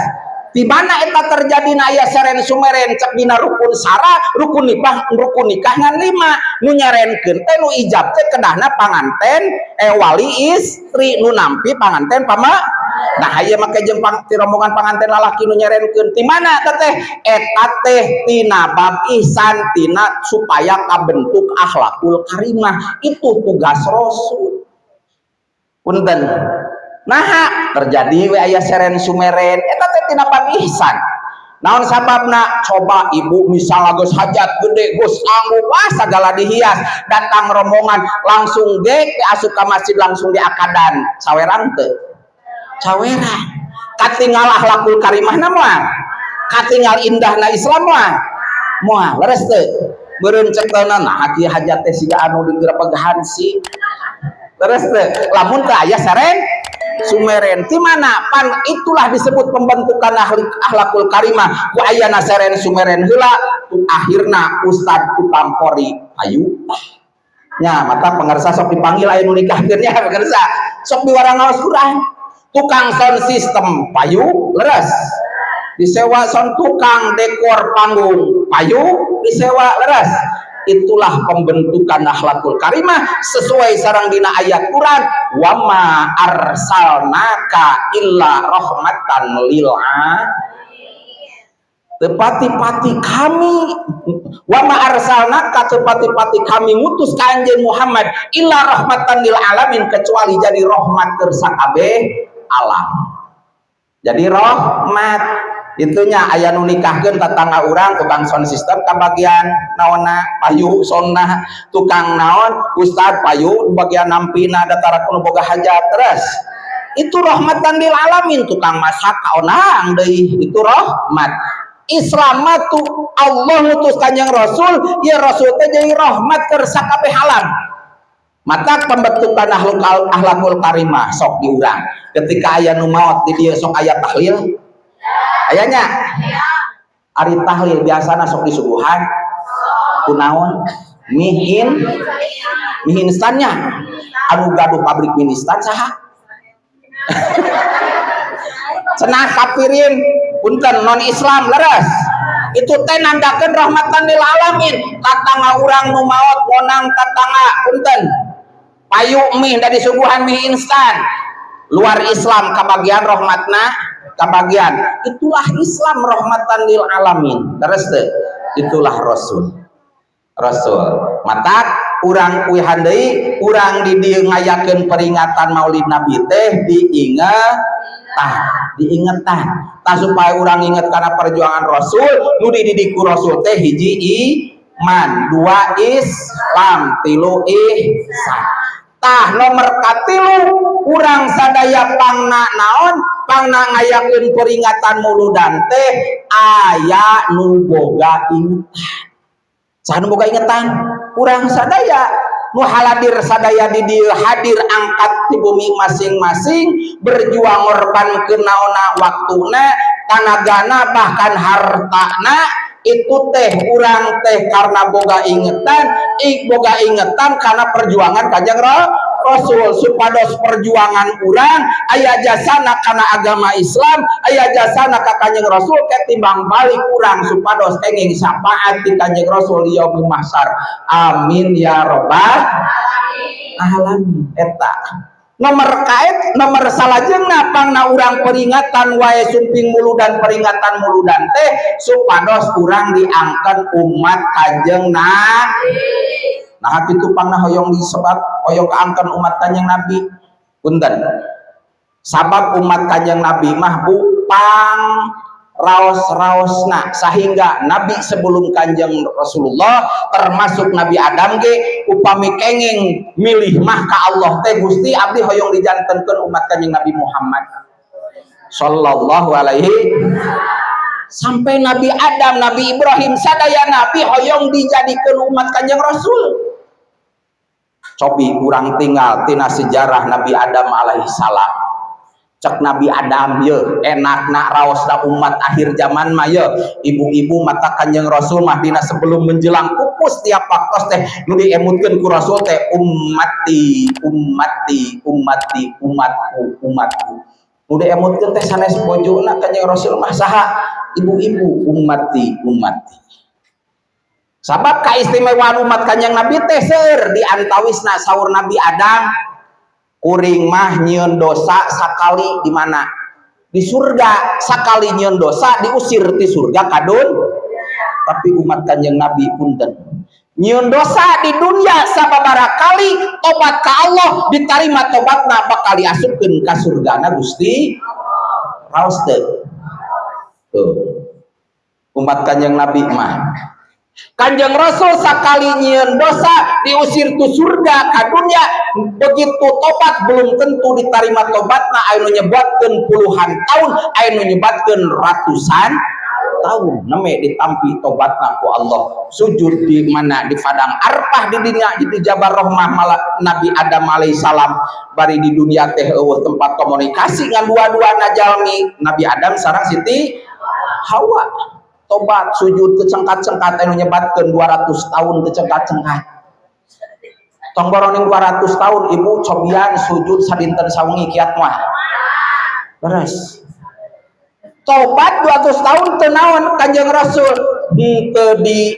Di mana eta terjadi na aya seren sumeren? Cek dina rukun sara, rukun nikah, rukun nikah ngan lima, nu nyerenkeun teh, nu ijab teh kedahna panganten wali istri, nu nampi panganten pama. Nah, ieu make jeung ti rombongan panganten lalaki nu nyerenkeun ti mana eta teh? Eta teh tina bab ihsan, tina supaya kabentuk akhlakul karimah. Itu tugas Rasul. Punten, nah terjadi we aya seren sumeren eta teh tina bab ihsan. Naon sababna? Coba ibu misalnya geus hajat gede, geus sanggup, wah segala dihias, datang rombongan langsung gek asup ka masjid langsung diakadan, sawerang teu? Sawerang. Katinggal akhlakul karimahna moal? Katinggal indahna Islam moal? Moal. Leres teu? Meureun cek nah kieu hajat teh siga anu digerebegan sih. Leres teu lamun teu aya seren sumeren? Di mana pan itulah disebut pembentukan ahli akhlakul karimah. Ku ayana seren sumeren heula tu akhirna ustad tukang kori ayu nya mata pengersa sok dipanggil, aya nu nikahkeun nya, pengersa sok diwarang ngaos Quran, tukang sound system payu. Leres? Disewa sound, tukang dekor panggung payu, disewa. Leres? Itulah pembentukan akhlakul karimah sesuai sareng dina ayat Quran, wama arsalnaka illa rahmatan lil tepati-pati kami, wama arsalnaka, tepati-pati kami ngutus ka anjeun Muhammad, illa rahmatan lil alamin, kecuali jadi rahmat keur sakabeh alam. Jadi rahmat itunya aya nu nikahkeun tetangga urang, tukang sound system kabagian naonna payu, sonna tukang naon, ustad payu bagian nampina, datara kuno boga hajat. Terus itu rahmatan lil alamin. Tukang masak kaonang deui, itu rahmat. Islam mah tuh Allah ngutus Kanjeng Rasul ya, Rasul teh jadi rahmat keur sakabeh alam. Mata pembentukan akhlakul karimah sok diurang. Ketika aya nu maot di dieu sok aya tahlil, ayanya ari tahlil biasana sok disuguhan kunaon? Mie in, mie instannya. Anu gaduh pabrik mie instan saha? Cenah kafirin, punten, non Islam. Leres? Itu teh nandakeun rahmatan lil alamin. Tatangga urang nu maot monang tatangga, punten, payu mie dari suguhan mie instan, luar Islam kabagian rahmatna. Kabagian. Itulah Islam rahmatan lil alamin. Terus teu? Itulah Rasul. Rasul. Matak urang uihan deui, urang di dieu ngayakeun peringatan Maulid Nabi teh diinget tah, diinget tah. Tah supaya urang inget karena perjuangan Rasul, nu dididik ku Rasul teh hiji iman, dua Islam, tilu ihsan. Tah nomor katilu urang sadaya pangna naon? Pangna ngayakeun peringatan muludan teh aya nu boga ingetan. Saha nu boga ingetan? Urang sadaya nu haladir sadaya di dieu hadir angkat di bumi masing-masing berjuang ngorbankeun naonna, waktuna, tanagana, bahkan hartana. Itu teh urang teh karena boga ingetan, boga ingetan karena perjuangan Kanjeng Rasul, supados perjuangan urang aya jasana karena agama Islam, aya jasana ka Kanjeng Rasul, ketimbang balik urang supados kenging syafaat di Kanjeng Rasul yaumil mahsyar. Amin ya robbal alamin. Eta nomor kait nomor salajengna pangna urang peringatan wae sumping muludan, peringatan muludan teh supados urang diangkat umat Kanjeng Nabi. Nah, kitu pangna hoyong disebat hoyong kaangkeun umat Kanjeng Nabi? Punten, sabab umat Kanjeng Nabi mah, Bu, pang raos-raosna sehingga Nabi sebelum Kanjeng Rasulullah termasuk Nabi Adam ge upami kenging milih mah ka Allah teh, "Gusti, abdi hoyong dijantenkeun umat Kanjeng Nabi Muhammad sallallahu alaihi." Sampai Nabi Adam, Nabi Ibrahim, sadaya Nabi hoyong dijadikan umat Kanjeng Rasul. Cobi urang tinggal tina sejarah Nabi Adam alaihi salam. Cek Nabi Adam, ye enak nak raos da umat akhir zaman mah ye ibu-ibu. Mata Kanjeng Rasul mah dina sebelum menjelang pupus tiap waktu teh nu diemutkeun ku Rasul teh ummati, ummati, ummati, umatku, umatku. Nu diemutkeun teh sanes bojona Kanjeng Rasul mah. Saha? Ibu-ibu. Ummati, ummati. Sabab keistimewaan umat Kanjeng Nabi teh seueur, di antawisna saur Nabi Adam, "Kuring mah nyieun dosa sakali di mana? Di surga. Sakali nyieun dosa diusir di surga kadun." Tapi umat Kanjeng Nabi, punten, nyieun dosa di dunia sababaraha kali, tobat ka Allah, diterima tobatna, bakal diasupkeun ka surgana Gusti. Raos teu tuh umat Kanjeng Nabi mah? Kanjeng Rasul sakali nyieun dosa diusir tu surga ka dunia, begitu tobat belum tentu diterima tobatna. Aya nu nyebatkeun puluhan tahun, aya nu nyebatkeun ratusan tahun neme ditampi tobatna ku Allah. Sujud di mana? Di padang Arfah, di dunia, di Jabal Rahmah. Malah Nabi Adam alaihissalam bari di dunia teh euweuh tempat komunikasi ngan dua-dua jalmi, Nabi Adam sareng Siti Hawa. Tobat sujud tecengkat-cengkat, anu nyebatkeun 200 tahun tecengkat-cengkat. Tong boroning 200 tahun, Ibu, cobian sujud sadinten sawengi kiat mah. Terus tobat 200 tahun teu naon Kanjeng Rasul, henteu di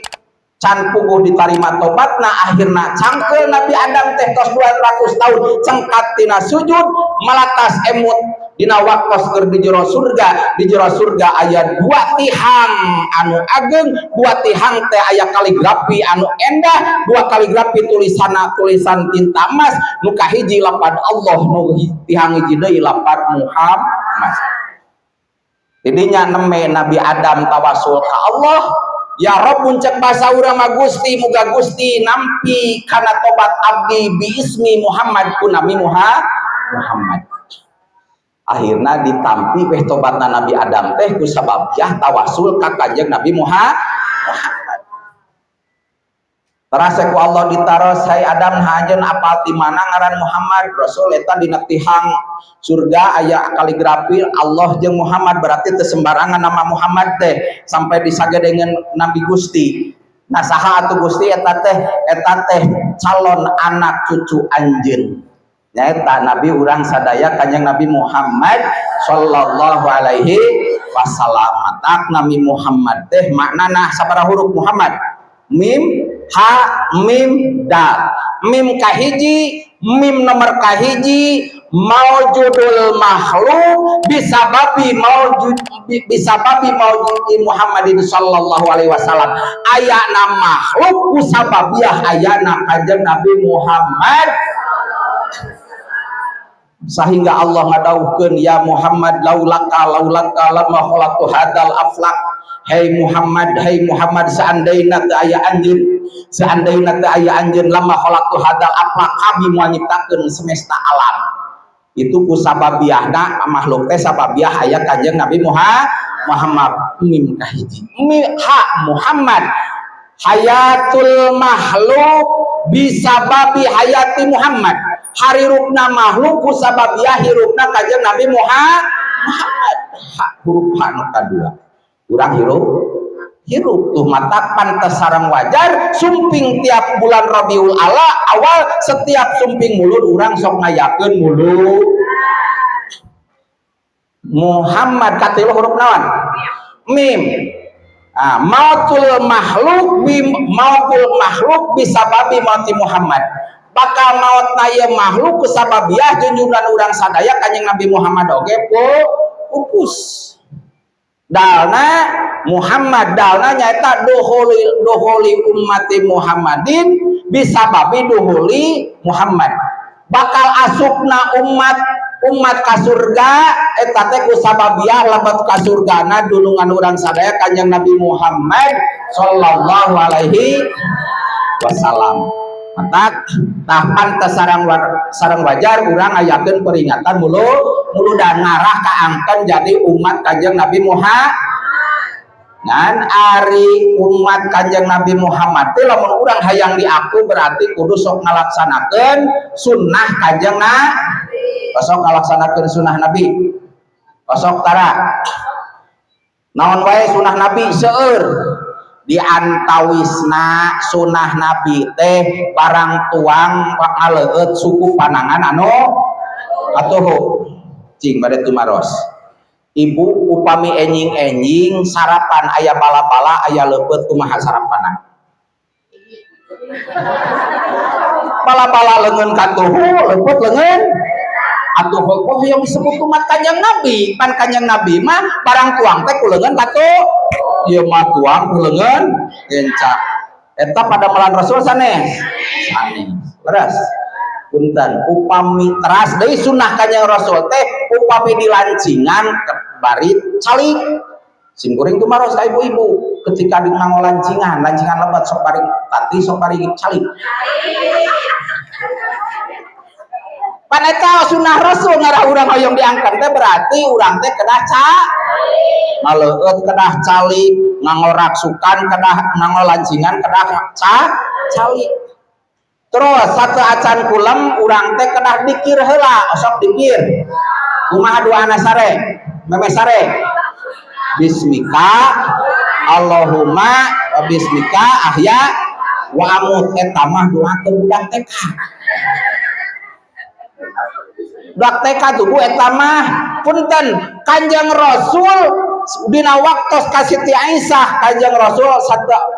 can puguh ditarima tobatna. Akhirna cangkeul Nabi Adam teh tos 200 tahun cengkat tina sujud, malatas emut dina waktos keur di jero surga. Di jero surga aya dua tihang anu ageng, dua tihang teh aya kaligrafi anu endah, dua kaligrafi tulisanna tulisan tinta emas. Nu kahiji lapad Allah, nu tihang hiji deui lapad Muhammad. Tidinya neme Nabi Adam tawasul ka Allah, "Ya Rabbun," cek bahasa urang mah, "Gusti, muga Gusti nampi kana tobat abdi bi ismi Muhammad, ku nami Muhammad." Akhirnya ditampi weh tobatna Nabi Adam teh ku sababiah tawasul ka Kanjeng Nabi Muhammad. Terasa ku Allah ditaros, "Hai Adam, anjeun apal ti mana ngaran Muhammad?" "Rasul, eta dina tihang surga aya kaligrafi Allah jeung Muhammad." Berarti teu sembarangan nama Muhammad teh sampai disagedengeun Nabi Gusti. "Nah, saha atuh, Gusti, eta teh?" "Eta teh calon anak cucu anjeun." Nyaeta Nabi urang sadaya, Kanjeng Nabi Muhammad sallallahu alaihi wasallam. Matak Nabi Muhammad teh maknana sabaraha huruf Muhammad? Mim, ha, mim, dal. Mim kahiji, mim nomor kahiji. Maujudul makhluk bisababi maujud bisababi maujudi Muhammadin sallallahu alaihi wasallam. Ayana makhluk kusababiah ayana Kanjeng Nabi Muhammad, sehingga Allah ngadawuhkeun ya Muhammad laulaka laulaka lama khalaqtu hadzal aflak. Hai Muhammad, hai Muhammad, seandainya teu aya anjeun, seandainya teu aya anjeun, lama khalaqtu hadzal aflak, kami moal nyiptakeun semesta alam. Itu ku sababiahna makhluk teh sababiah aya Kanjeng Nabi Muhammad. Mim kahiji, mim ha Muhammad, hayatul makhluk bisababi hayati Muhammad. Harirupna makhluk ku sababiah hirupna Kanjeng Nabi Muhammad. Ha, huruf H nu kadua, urang hirup hirup tuh mata pantas sareng wajar sumping tiap bulan Rabiul Ala awal, setiap sumping mulud urang sok ngayakeun mulud Muhammad. Katilu huruf naon? Mim. Ah, mautul makhluk bi mautul makhluk bisababi mauti Muhammad. Bakal maut na ieu makhluk kusababiah junjungan urang sadaya Kanjeng Nabi Muhammad oge pupus. Dalna Muhammad, dalna nyaeta duhuli duhuli ummati Muhammadin bisababi duhuli Muhammad. Bakal asupna umat umat ka surga eta teh kusababiah lebet ka surgana dunungan urang sadaya Kanjeng Nabi Muhammad sallallahu alaihi wasallam. Matak tah pantes sareng sareng wajar urang ngayakeun peringatan mulu muludan ngarah kaangkeun jadi umat Kanjeng Nabi Muhammad. Ngan ari umat Kanjeng Nabi Muhammad teh lamun urang hayang diaku berarti kudu sok ngalaksanakeun sunnah Kanjeng Nabi. Sok ngalaksanakeun sunnah Nabi. Sok tara naon wae sunnah Nabi seueur. Di antawisna sunnah Nabi teh barang tuang ngaleueut suku panangan anu atuh cing bade tumaros. Ibu upami enjing-enjing sarapan aya bala-bala aya leupeut kumaha sarapanna? Bala-bala leungeun katuhu, leupeut leungeun atuh kok yang disebut umat Kanjeng Nabi. Pan Kanjeng Nabi mah barang tuang teh ku leungeun katuh, ieu mah tuang ku leungeun genca. Eta pada melan Rasul sanes sanes leres. Punten, upami teras deui sunnah Kanjeng Rasul teh upami dilancingan bari calik. Simkuring tumaros ka ibu-ibu ketika di manggo lancingan, lancingan lebat sok bari tati sok bari calik. Pan eta sunnah Rasul ngarah urang hoyong diangkat teh berarti urang teh kedah ngaleueut kedah calik, nganggo raksukan kedah nganggo lancingan kedah calik. Terus satu acan kulem urang teh kedah dikir heula, osok dikir. Kumaha doana sare? Meme sare. Bismika Allahumma wa bismika ahya wa amut. Eta mah doa keur budak TK. Budak TK tuh Bu eta mah punten Kanjeng Rasul dina waktos ka Siti Aisyah, Kanjeng Rasul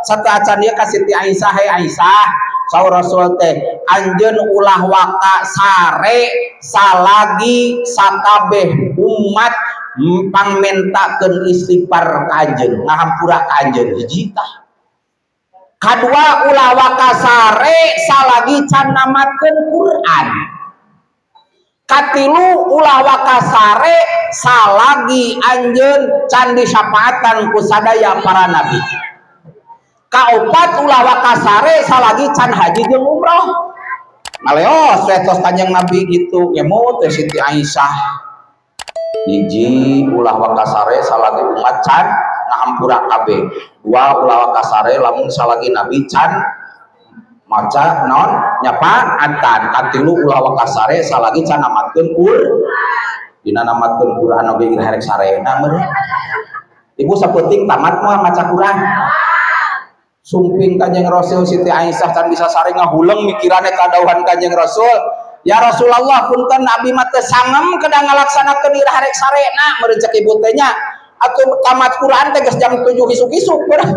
satu acan ieu ka Siti Aisyah, "Hai Aisyah," saur Rasul teh, "anjeun ulah waka sare salagi sakabeh umat pangmentakeun istighfar ka anjeun, ngahampura ka anjeun." Hiji tah. Kadua, ulah waka sare salagi can namatkeun Quran. Katilu, ulah waka sare salagi anjeun can disyafaatan ku sadaya para nabi. Kaopat, ulah waka sare salagi can haji jeung umroh. Ngaleos we tos Kanjeng Nabi gitu ngemut teh Siti Aisyah. Hiji, ulah waka sare salagi umat can ngahampura kabeh. Dua, ulah waka sare lamun salagi nabi can maca naon nyapaatan. Katilu, ulah waka sare salagi can namatkeun Quran. Dina namatkeun Quran oge rek sarena meureun. Ibu sapenting tamat mah maca Quran. Sumping Kanjeng Rasul Siti Aisyah can bisa sare ngahuleng mikirane kadauhan Kanjeng Rasul. Ya Rasulullah, punten abi mah teu sangem kedah ngalaksanakeun iraha rek sarena meureun cek ibu teh nya. Atuh tamat Quran teh geus jam 7 isuk-isuk meureun.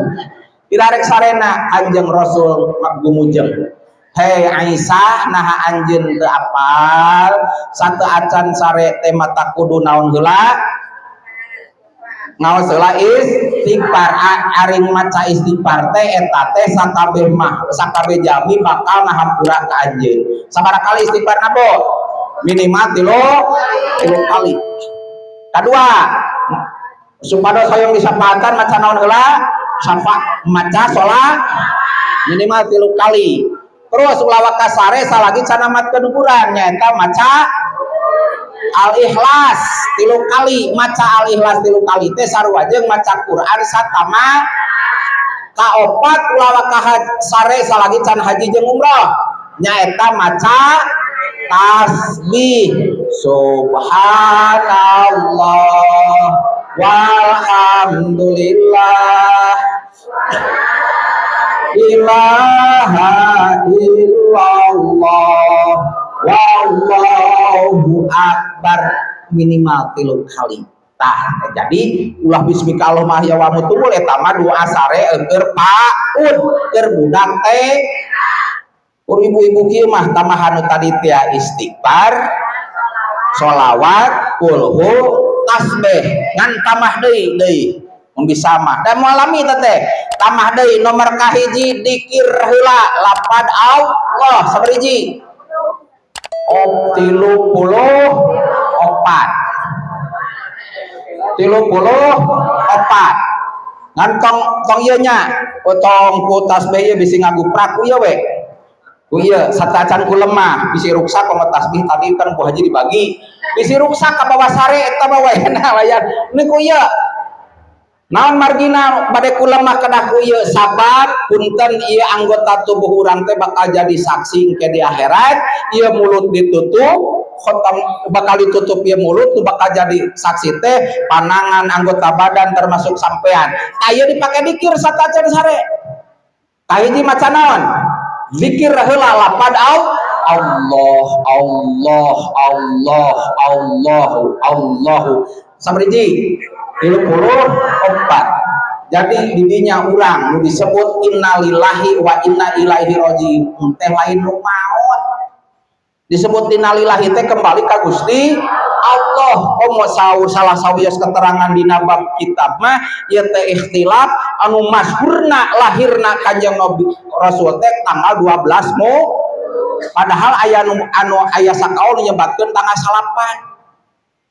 Iraha rek sarena. Kanjeng Rasul gumujeng. Hei Aisyah, naha anjeun teu apal sateuacan sare teh mata kudu naon heula? Ngaos heula istighfar. Aring maca istighfar teh eta teh sakabeh mah, sakabeh jalmi bakal ngahampura ka anjeun. Sabaraha kali istighfar, Bu? Minimal tilu kali. Kedua, supados hoyong disapaatan, maca naon heula? Syafa, maca sholat minimal 3 kali. Terus ulah waka sare salagi can namatkeun ukuran, nyaeta maca Al-Ikhlas 3 kali. Maca Al-Ikhlas 3 kali teh sarua jeung maca Quran satama. Kaopat, ulah waka sare salagi can haji jeung umroh, nyaeta maca tasbih subhanallah walhamdulillah ilaha illallah wallahu akbar minimal 3 kali. Tah, jadi ulah bismika Allahumma ahya wa amutu eta mah doa sare keur PAUD, keur budak teh. Kur ibu-ibu kieu mah tambahan nu tadi teh istighfar, sholawat, kulhu, tasbih, ngan tambah deui deui mun bisa mah dan moal lami teh tambah deui nomor kahiji dikir heula lapad Allah sabariji? Oh, 34, 34. Ngan tong tong ieu nya, oh, tong ku tasbih ieu bisi ngaguprak ku ieu we, ku ieu sateuacan ku lemah bisi ruksak. Komo tasbih tadi kan Bu Haji dibagi, bisi ruksak ka bawah sare eta mah wayahna layan. Ini ku ieu naon margina bade ku lemah kedah ku ieu, sabab punten ieu anggota tubuh urang teh bakal jadi saksi engke di akhirat. Ieu mulut ditutup, khotam bakal ditutup, ieu mulut tuh bakal jadi saksi teh panangan, anggota badan, termasuk sampean. Tah, ieu dipake dikir sateuacan sare. Kahiji maca naon? Zikir heula lapad Allah, Allah, Allah, Allahu, Allahu sabriji? 34. Jadi didinya urang nu disebut innalillahi wa inna ilaihi rajiun teh lain nu maot. Disebut innalillahi teh kembali ka Gusti Allah. Komo saur salah sawios keterangan dina bab kitab mah ieu teh ikhtilaf, anu masyhurna lahirna Kanjeng Nabi Rasul teh tanggal 12 mu, padahal aya nu anu aya sakaul nyebatkeun tanggal 9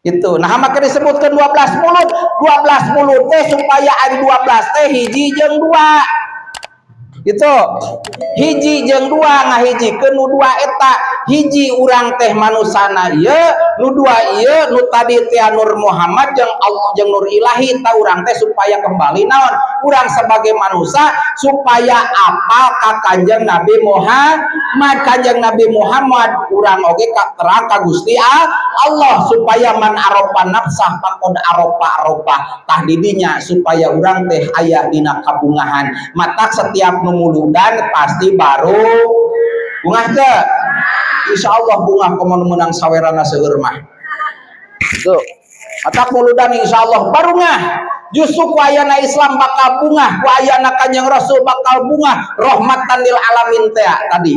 itu. Nah, maka disebutkan 12 Mulud. 12 Mulud teh supaya ari 12 teh hiji jeung dua itu, hiji jeung dua, ngahijikeun nu dua eta. Hiji urang teh manusana ieu, nu dua ieu nu tadi teh Nur Muhammad jeung Allah jeung Nur Ilahi. Ta urang teh supaya kembali naon, urang sebagai manusia supaya apal ka Kanjeng Nabi Muhammad. Kanjeng Nabi Muhammad urang oge ka terang ka Gusti Allah, supaya man arofa nafsah faqod arofa arofa. Tah, didinya supaya urang teh aya dina kabungahan. Matak setiap nu muludan pasti baru bungah teh. Insya Allah bungah, komo nu menang sawerana seueur mah tuh. Matak muludan insya Allah barungah. Justru ku ayana Islam bakal bungah, ku ayana Kanjeng Rasul bakal bungah, rahmatan lil alamin teh tadi.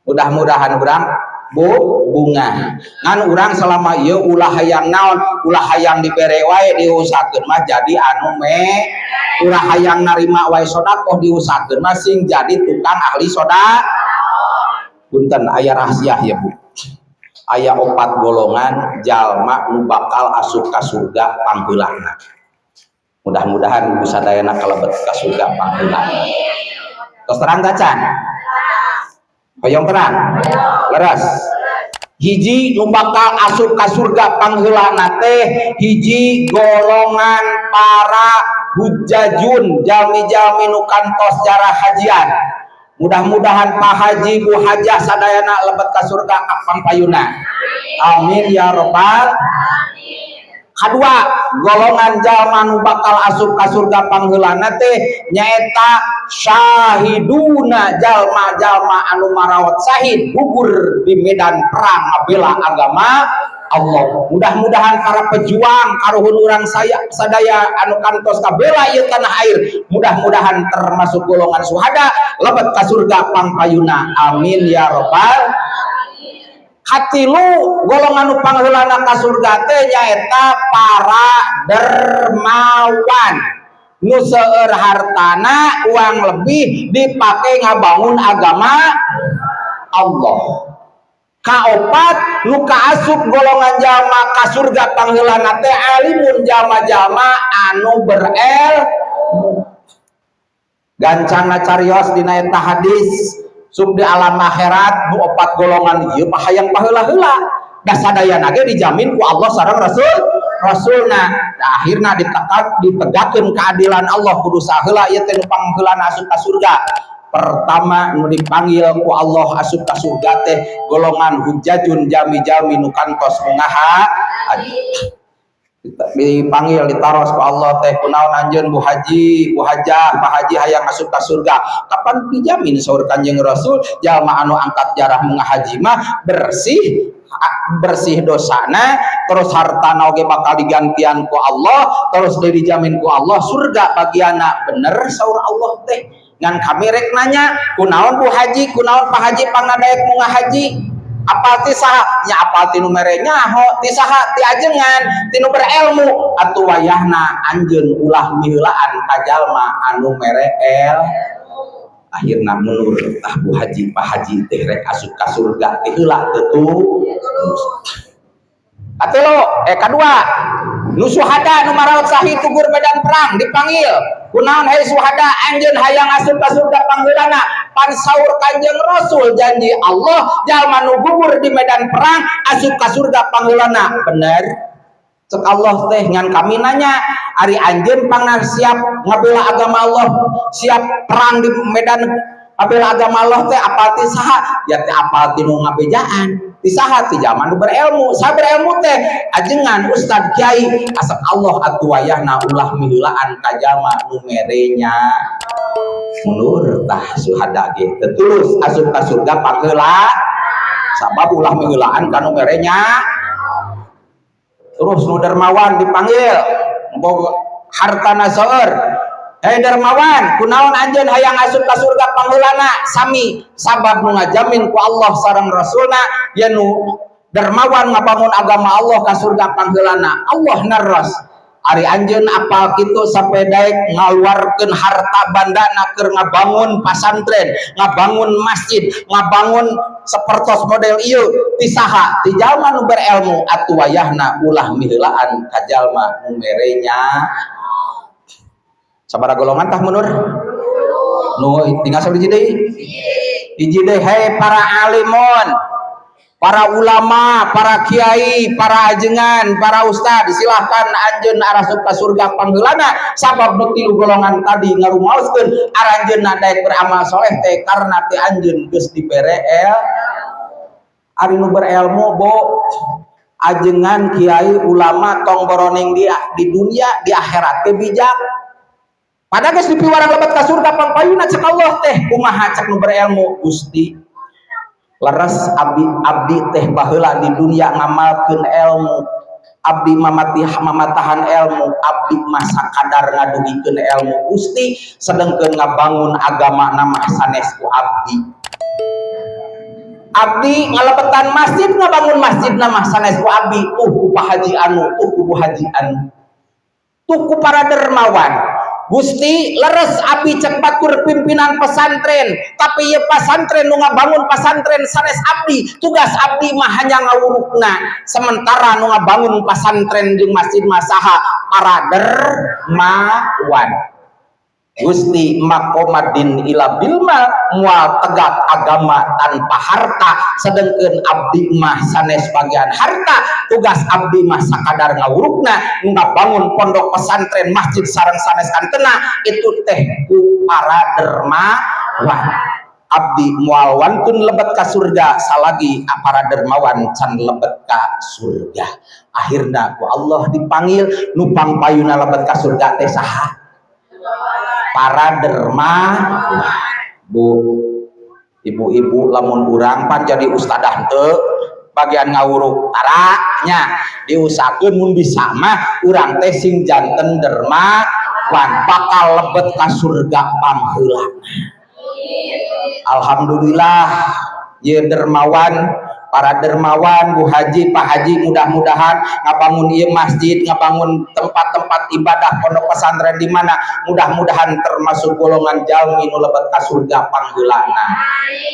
Mudah-mudahan urang bu bungah. Ngan urang selama ieu ulah hayang naon, ulah hayang dibere wae, diusahakeun mah jadi anu me, ulah hayang narima wae sodakoh, diusahakeun mah sing jadi tukang ahli soda. Punten, aya rahasia ya, Bu. Aya opat golongan jalma nu bakal asup ka surga pangheulana. Mudah-mudahan ibu sadayana kalebet ka surga pangheulana. Tos terang tacan? Hoyong terang? Leres. Hiji nu bakal asup ka surga pangheulana teh hiji golongan para hujajun, jalmi-jalmi nu kantos jarah hajian. Mudah-mudahan Pak Haji, Bu Hajah sadayana lebet ka surga pangpayuna. Amin ya robbal. Kedua, golongan jalma nu bakal asup ka surga pangheulana teh nyaeta syahiduna, jalma-jalma anu marawat syahid, gugur di medan perang ngabela agama. Allah. Mudah-mudahan para pejuang karuhun urang saya sadaya anu kantos kabela ieu tanah air, mudah-mudahan termasuk golongan suhada, lebet ka surga pangpayuna. Amin ya robbal. Katilu, golongan nu pangheulana ka surga teh nyaeta para dermawan, nu seueur hartana, uang lebih dipake ngabangun agama Allah. Kaopat, nu kaasup golongan jalma ka surga pangheulana teh alimun, jalma-jalma anu berilmu. Gancangna carios dina eta hadis, sub di alam akhirat nu opat golongan ieu mah hayang paheula-heula, da sadayana ge dijamin ku Allah sareng Rasul Rasulna. Da akhirna ditegak, ditegakkeun keadilan Allah, kudu saheula ieu teh nu pangheulana asup ka surga. Pertama nu dipanggil ku Allah asup ka surga teh golongan hujajun, jami-jami nu kantos mungaha. Dipanggil, ditaros ku Allah teh, "Kunaon anjeun, Bu Haji, Bu Hajah, Pak Haji, hayang asup ka surga?" "Kapan dijamin," saur Kanjeng Rasul, "jalma anu angkat jarah munga haji mah bersih bersih dosana, terus hartana oge bakal digantian ku Allah, terus dijamin ku Allah surga bagiana." "Bener," saur Allah teh, "ngan kami rek nanya, kunaon Bu Haji, kunaon Pak Haji pangna daek munga haji? Apal ti saha?" "Nya apal ti nu mere nyaho." "Ti saha?" "Ti ajengan, ti nu berilmu." "Atuh wayahna anjeun ulah miheulaan ka jalma anu mere el." Akhirna mundur tah Bu Haji, Pak Haji teh rek asup ka surga teh heula teu. Katilu, eh kadua, nu suhada, nu maraot sahid, gugur medan perang, dipanggil. "Kunaon, hei suhada, anjeun hayang asup ka surga pangheulana?" Pan saur Kanjeng Rasul, janji Allah jalma nu gugur di medan perang asup ka surga pangheulana. "Bener," cek Allah teh, "ngan kami nanya, ari anjeun pangna siap ngabela agama Allah, siap perang di medan ngabela agama Allah teh apal ti saha?" "Ya teh apal ti nu ngabejaan." "Ti saha?" "Ti jalma nu berilmu." "Saha berilmu teh?" "Ajengan, ustad, kiai." Asap Allah, "Atuh wayahna ulah miheulaan ka jalma nu merenya." Mundur tah suhada ge, teu tulus asup ka surga pangheula, sabab ulah miheulaan ka nu merenya. Terus nu dermawan dipanggil, hartana seueur. "Hei dermawan, kunaon anjeun hayang asup ka surga pangheulana?" "Sami, sabab nu ngajamin ku Allah sareng Rasulna yen nu dermawan ngabangun agama Allah ka surga pangheulana." Allah naros, "Ari anjeun apal kitu sampai daek ngaluarkeun harta bandana keur ngabangun pasantren, ngabangun masjid, ngabangun sapertos model ieu ti saha?" "Ti jalma nu berilmu." "Atuh wayahna ulah miheulaan ka jalma nu merenya." Sabaraha golongan tah mundur? Nu tinggal sabaraha deui? Hiji deui. Hei para alimun, para ulama, para kiai, para ajengan, para ustad, silahkan anjeun arasup ka surga pangheulana, sabab nu tilu golongan tadi ngarumaoskeun aranjeunna daek beramal soleh teh karena ti anjeun geus dibere el. Ari nu berilmu, Bo, ajengan, kiai, ulama, tong boroning di dunia, di akhirat teh bijak. Pada geus dipiwarang lebet ka surga pangpayuna, cek Allah teh. Kumaha cek nu berilmu? "Gusti, leres abdi, abdi teh baheula di dunia ngamalkeun ilmu, abdi mamati mamatahan ilmu, abdi masa kadar ngadugikeun ilmu, Gusti, sedengkeun ngabangun agama nama sanes ku abdi. Abdi ngalebetan masjid, ngabangun masjid nama sanes ku abdi, tuh ku Pak Haji anu, tuh ku Bu Haji anu, tuh ku para dermawan. Gusti, leres abdi cek batur pimpinan pesantren, tapi ieu pesantren, nu ngabangun pesantren sanes abdi. Tugas abdi mah hanya ngawurukna, sementara nu ngabangun pesantren jeung masjid mah saha? Para dermawan. Gusti, ma qomaddin illa bilmal, moal tegak agama tanpa harta, sedengkeun abdi mah sanes bagian harta. Tugas abdi mah sakadar ngawurukna. Ngabangun pondok pesantren, masjid sareng sanes kantena, itu teh ku para dermawan. Abdi moal wantun lebet ka surga salagi para dermawan can lebet ka surga." Akhirna ku Allah dipanggil, nu pangpayuna lebet ka surga teh saha? Para dermawan. Bu, ibu-ibu, lamun urang pan jadi ustadah teu Bagian ngawuruk tara nya, diusahakeun mun bisa mah urang teh sing janten dermawan, bakal lebet ka surga pangheulana. Alhamdulillah ye dermawan, para dermawan, Bu Haji, Pak Haji, mudah-mudahan ngabangun ieu masjid, ngabangun tempat-tempat ibadah, pondok pesantren di mana, mudah-mudahan termasuk golongan jalmi nu lebet ka surga pangheulana.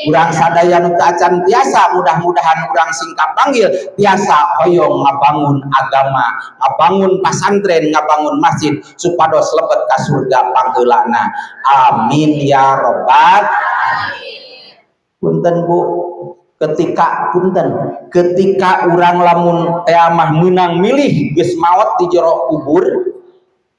Urang sadaya nu teu acan tiasa, mudah-mudahan urang sing kapanggil tiasa hoyong ngabangun agama, ngabangun pasantren, ngabangun masjid supados lebet ka surga pangheulana. Amin ya robbal. Punten, Bu, ketika, punten, ketika urang lamun teh mah menang milih geus maot di jero kubur,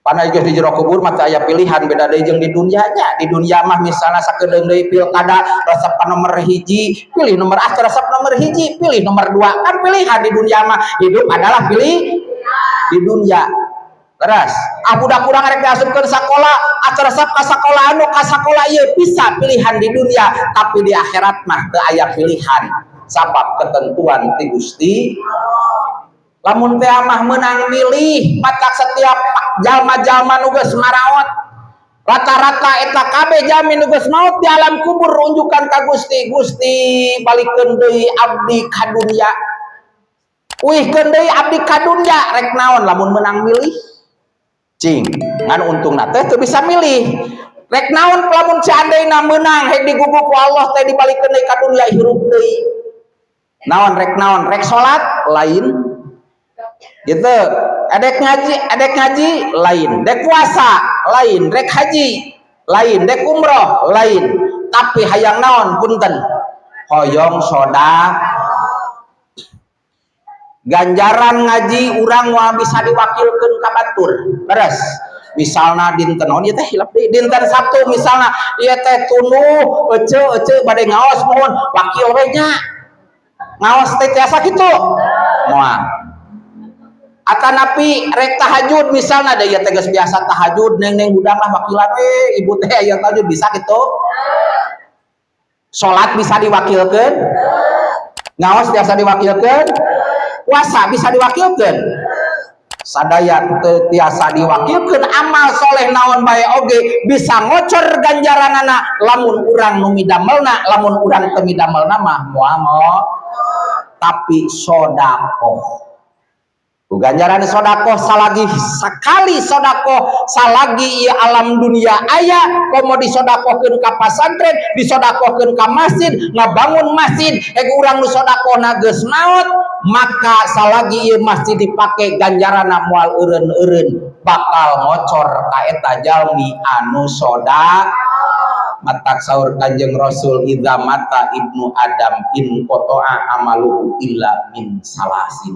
pana geus di jero kubur mah teu aya pilihan, beda deui jeung di dunianya. Di dunia mah misalnya sakedeung deui pilkada, resep nomor 1 pilih nomor A, resep nomor 1 pilih nomor 2, kan pilihan di dunia mah. Hidup adalah pilih di dunia. Terus, ah, budak kurang rek diasupkeun sakola, ah, resep ka sakola anu, ka sakola ieu, bisa pilihan di dunia, tapi di akhirat mah teu aya pilihan. Sabab ketentuan ti Gusti. Lamun teh mah menang milih, matak setiap jalma-jalma nu geus maraot, rata-rata eta kabeh jalmi nu geus maot di alam kubur unjukan ka Gusti, "Gusti, balikeun deui abdi ka dunya. Uihkeun deui abdi ka dunya." Rek naon lamun menang milih? Cing, ngan untungna teh teu bisa milih. Rek naon lamun seandainya menang, hek diguguk ku Allah teh dibalikeun deui ka dunya, hirup deui. Naon rek naon? Rek salat lain. Gitu. Edek ngaji, edek ngaji lain, dek puasa lain, rek haji lain, dek umroh lain. Tapi hayang naon, punten? Hoyong soda. Ganjaran ngaji urang moal bisa diwakilkeun ka batur. Beres. Misalna dinten naon ieu teh, hilap deui, dinten Sabtu misalna ieu teh tunduh, ece ece bade ngaos, mohon wakil we nya. Ngaos teh tiasa kitu? Moal. Atanapi rek tahajud misalna, da ieu teh geus biasa tahajud, neng neng hudang lah wakilan we, ibu teh aya tahajud, bisa kitu? Salat bisa diwakilkeun? Ngaos biasa diwakilkeun? Puasa bisa diwakilkeun? Sadaya teu tiasa diwakilkeun. Amal soleh naon bae oge bisa ngocor ganjaranana lamun urang nu midamelna, lamun urang teu midamelna mah moal mo. Tapi sodakoh, ku ganjaran sodakoh, salagi sakali sodakoh, salagi ieu alam dunia aya, komo disodakohkeun ka pasantren, disodakohkeun ka masjid, ngabangun masjid, ek urang nu sodakohna geus maot, maka salagi ieu masjid dipake ganjaranna moal eureun-eureun, bakal ngocor ka eta jalmi anu soda. Matak saur Kanjeng Rasul, "Idza mata ibnu Adam in qata'a amaluhu illa min salasin."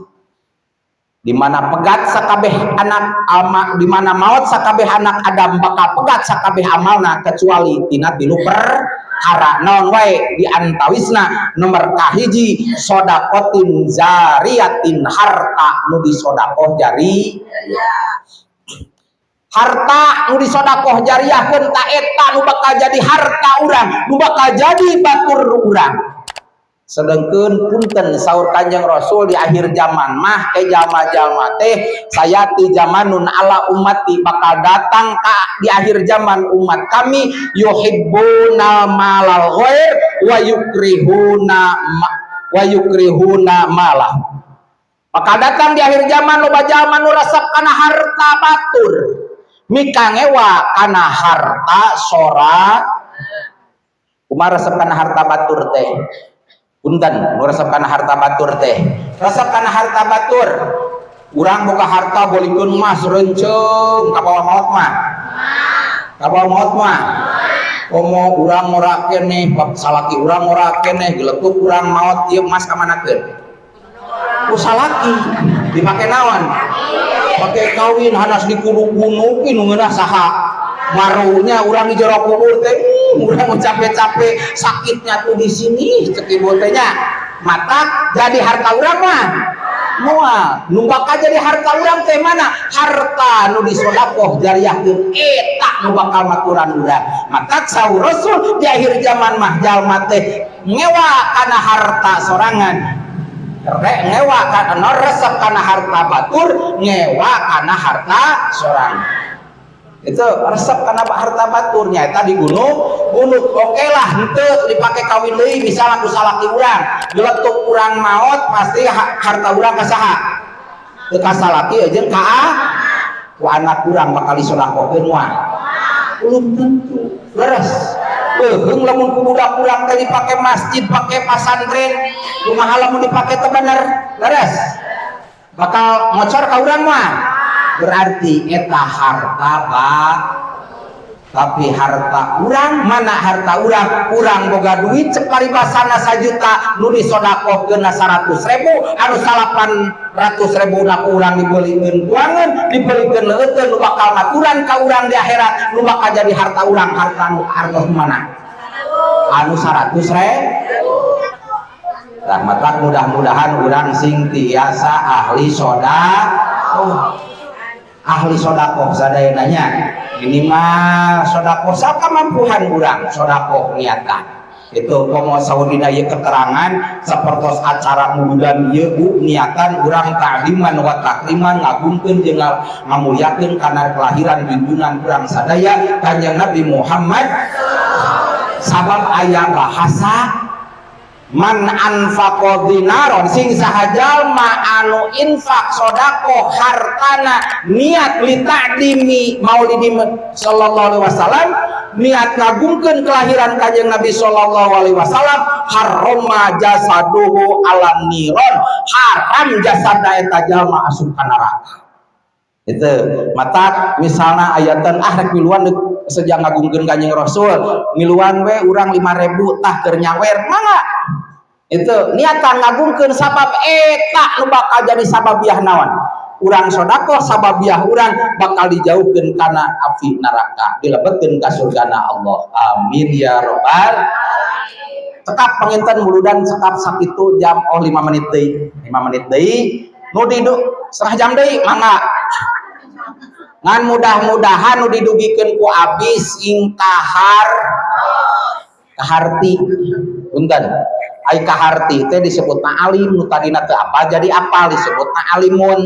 Di mana pegat sakabeh anak alma, di mana maut sakabeh anak Adam bakal pegat sakabeh amalna kecuali tina tilu perkara. Naon wae di antawisna? Nomor kahiji, sodakotin jariyatin, harta nu disodakoh jari, harta nu disodakoh jariahkeun, ta eta nu bakal jadi harta urang, nu bakal jadi batur urang. Sedangkan, punten, saur Kanjeng Rasul di akhir zaman mah ke jalma-jalma teh, "Sayati zamanun ala ummati," bakal datang ka di akhir zaman umat kami, "yuhibbuna malal ghair wa yukrihuna ma, wa yukrihuna malah." Bakal datang di akhir zaman loba jalma nu resep kana harta batur, mikangewa kana harta sora. Kumaha resep kana harta batur teh? Punten, nu resep kana harta batur teh, resep kana harta batur, urang boga harta bolikeun emas renceng, kabawa maot mah, kabawa maot mah. Komo urang ngora keneh, salaki urang ngora keneh, geletuk urang maot, ieu emas kamanakeun? Ku salaki dipake naon? Pake kawin. Hanas dikudu-kunukin nu ngeunah saha? Marunya urang di jero kubur teh, urang capek-capek, sakitnya tuh di sini, cek ibu teh nya. Mata jadi harta urang mah moal. Nu bakal jadi harta urang teh mana? Harta nu disodakoh jariahkeun, eta nu bakal maturan urang. Maka saur Rasul, di akhir zaman mah jalma teh ngewa kana harta sorangan. Ngewa kana resep kana harta batur, ngewa kana harta sorang. Itu resep kana harta batur nyaeta di gunung gunung. Oke lah henteu dipake kawin deui misalnya ku salaki urang, geletuk urang maot pasti harta urang ka saha? Teu ka salaki jeung ka ku anak urang bakal disodakohkeun moal? Belum tentu. Leres. Beuheung lamun ku budak urang teh dipake masjid, pake pasantren, kumaha lamun dipake teu bener? Leres. Bakal ngocor ka urang mah. Berarti eta harta ba, tapi harta urang mana harta urang? Urang boga duit cek paribasana 1 juta, nu disodakohkeun 100 ribu, anu 800 ribu na ku urang dibelikeun buangan, dibelikeun leueutkeun. Nu bakal maturan ka urang di akhirat, nu bakal jadi harta urang, harta nu harta mana? Anu 100 ribu. Rahmatlah, mudah-mudahan urang sing tiasa ahli sodakoh, ahli sodakoh sadayana, minimal sodakoh sakamampuhan urang, sodakoh niatan itu. Komo saudina ieu keterangan sapertos acara muludan ieu, Bu, niatan urang ta'ziman wa takriman, ngagungkeun jeung ngamuliakeun kana kelahiran junjungan urang sadaya, Kanjeng Nabi Muhammad. Sabab aya bahasa man anfaqo dinaron, sing saha jalma anu infak sodakoh hartana niat li ta'dimi maulidi sallallahu alaihi wasallam, niat ngagungkeun kelahiran Kanjeng Nabi sallallahu alaihi wasallam, harrama jasaduhu alan niron, haram jasadna eta jalma asup ka neraka. Itu mata misalnya ayatan ah rek miluan sejak ngagungkeun Kanjeng Rasul, miluan we urang 5000 tah keur nyawer, mangga. Itu niatan ngagungkeun, sabab eta nu bakal jadi sababiah naon? Urang sodakoh sababiah urang bakal dijauhkeun kana api neraka, dilebetkeun ka surgana Allah. Amin ya robbal. Cekap panginten muludan, cekap sakitu jam. Oh, 5 menit deui, 5 menit deui nu didu, setengah jam deui mangga. Ngan mudah-mudahan nu didugikeun ku abdi sing kahar kaharti. Punten, ai kaharti teh disebutna alim, nu tadina teu apal jadi apal disebutna alimun.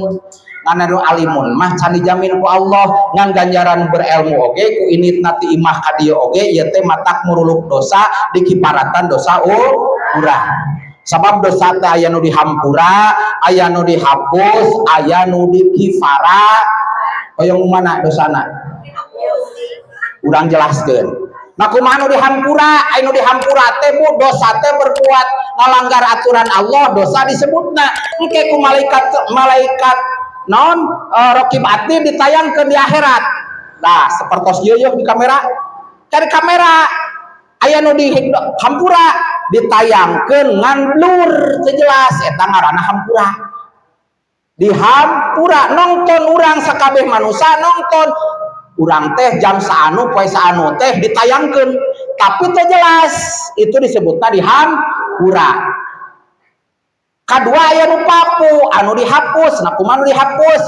Ngan anu alimun mah can dijamin ku Allah, ngan ganjaran berilmu oge ku initna ti imah ka dieu oge ieu teh matak muruluk dosa, dikiparatan dosa urang. Sabab dosa teh aya nu dihampura, aya nu dihapus, aya nu dikifara. Hoyong mana dosana? Urang jelaskeun. Nah, kumaha nu dihampura? Aya nu dihampura teh, Bu, dosa teh berbuat ngalanggar aturan Allah, dosa disebutna. Engke ku malaikat, malaikat non rokib atid ditayangkeun di akhirat. Nah, sapertos ieu di kamera. Cari kamera aya nu dihampura, ditayangkeun ngan blur, teu jelas, eta ngaranna hampura. Dihampura nonton urang sakabeh manusia nonton urang teh jam saanu poe saanu teh ditayangkeun tapi teu jelas, itu disebutna dihampura. Kadua aya nu papu, anu dihapus. Nah, kumaha nu dihapus?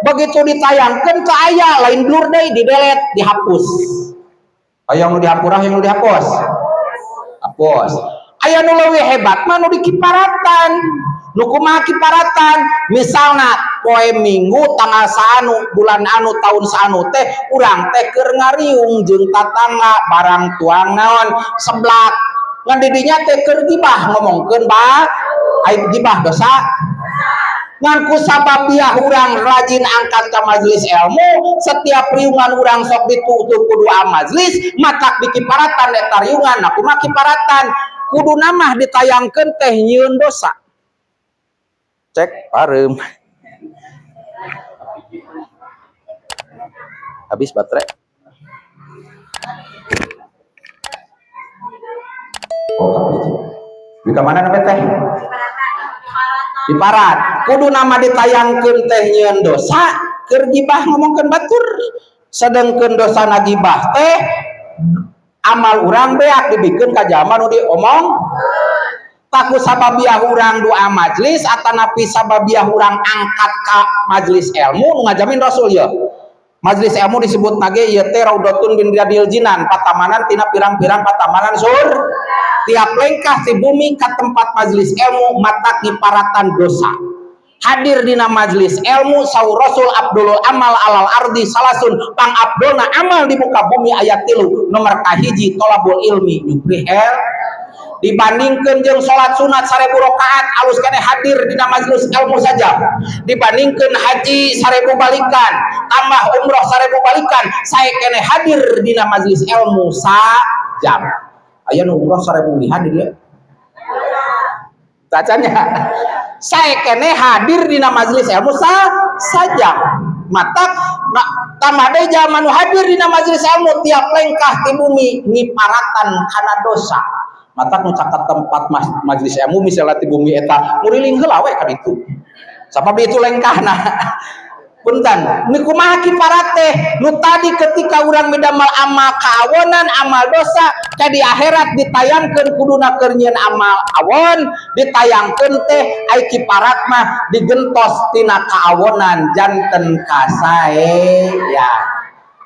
Begitu ditayangkeun teu aya, lain blur deui, di delete, dihapus. Aya nu dihampura, yang nu dihapus, hapus. Aya nu leuwih hebat mah nu dikiparatan. Nu kumaha kiparatan? Misalna poe Minggu tanggal saanu bulan anu tahun saanu teh urang teh keur ngariung jeung tatangga barang tuang naon seblak, ngan didinya teh keur gibah, ngomongkeun ba aib. Gibah dosa, ngan ku sababiah urang rajin angkat ke majelis ilmu, setiap riungan urang sok ditutup ku doa majelis, matak dikiparatan eta riungan. Nah, kumaha kiparatan? Kudu mah ditayangkeun teh nyieun dosa. Cek pareum, habis baterai. Oh, tapi di mana namanya teh? Di parat. Kudu nama ditayangkeun teh nyieun dosa keur gibah ngomongkeun batur, sedengkeun dosa gibah teh amal urang beak dibikeun ka jalma nu diomong. Taku sababiah urang doa majlis atanapi sababiah urang angkat ka majlis ilmu nu ngajamin Rasul ya. Majlis ilmu disebut nage ieu teh raudhatun min riyadil jinan, patamanan tina pirang-pirang patamanan sur. Tiap lengkah ti bumi ka tempat majelis ilmu matak ngiparatan dosa. Hadir dina majelis ilmu, saur Rasul, afdholul amal alal ardi salasun, pang afdolna amal di muka bumi aya tilu, nomor kahiji tolabul ilmi, nyupri el. Dibandingkan jeung salat sunat 1000 rakaat, alus keneh hadir dina majelis ilmu saja. Dibandingkan haji 1000 balikan tambah umroh 1000 balikan, sae keneh hadir dina majelis ilmu sajam. Aya nu umroh 1000 lihan di dia tacanya, sae keneh hadir dina majelis ilmu saja. Matak nah, tambah deui jalma nu hadir dina majelis ilmu tiap lengkah ti bumi ngiparatan kana dosa. Matak nu caket tempat majelis ilmu, misalnya ti bumi eta nguriling heula we ka ditu, sabab itu lengkahna. Punten, ni kumaha kiparat teh? Nu tadi ketika urang midamel amal kaawonan, amal dosa, ke di akhirat ditayangkeun kuduna keur nyieun amal awon, ditayangkeun teh ai kiparat mah digentos tina kaawonan janten kasae ya.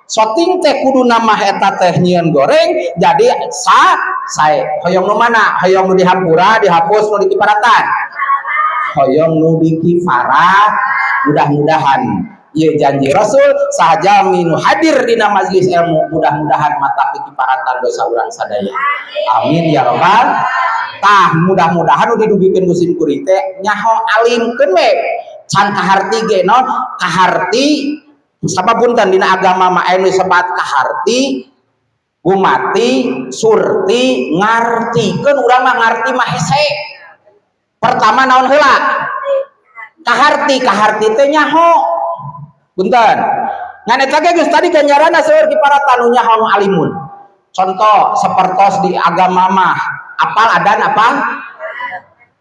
Soting teh kuduna mah eta teh nyieun goreng jadi sa sae. Hoyong nu mana? Hoyong nu dihampura, dihapus, nu dikiparatan? Hoyong nu dikifarat. Mudah-mudahan ieu janji Rasul, saha jalmi nu hadir dina majelis ilmu mudah-mudahan mata dikiparatan dosa urang sadaya, amin ya robbal. Tah, mudah-mudahan nu didugikeun ku sim kuring teh nyaho alimkeun we, can kaharti ge naon kaharti. Sabab punten, dina agama mah aya nu disebat kaharti, gumati, surti, ngarti. Keun urang mah ngarti mah hese. Pertama naon heula? Kaharti. Kaharti teh nyaho. Punten, ngan eta ge geus tadi ganjaranna seueur kiparatan nu nyaho, nu alimun. Contoh sapertos di agama mah apal adan apa?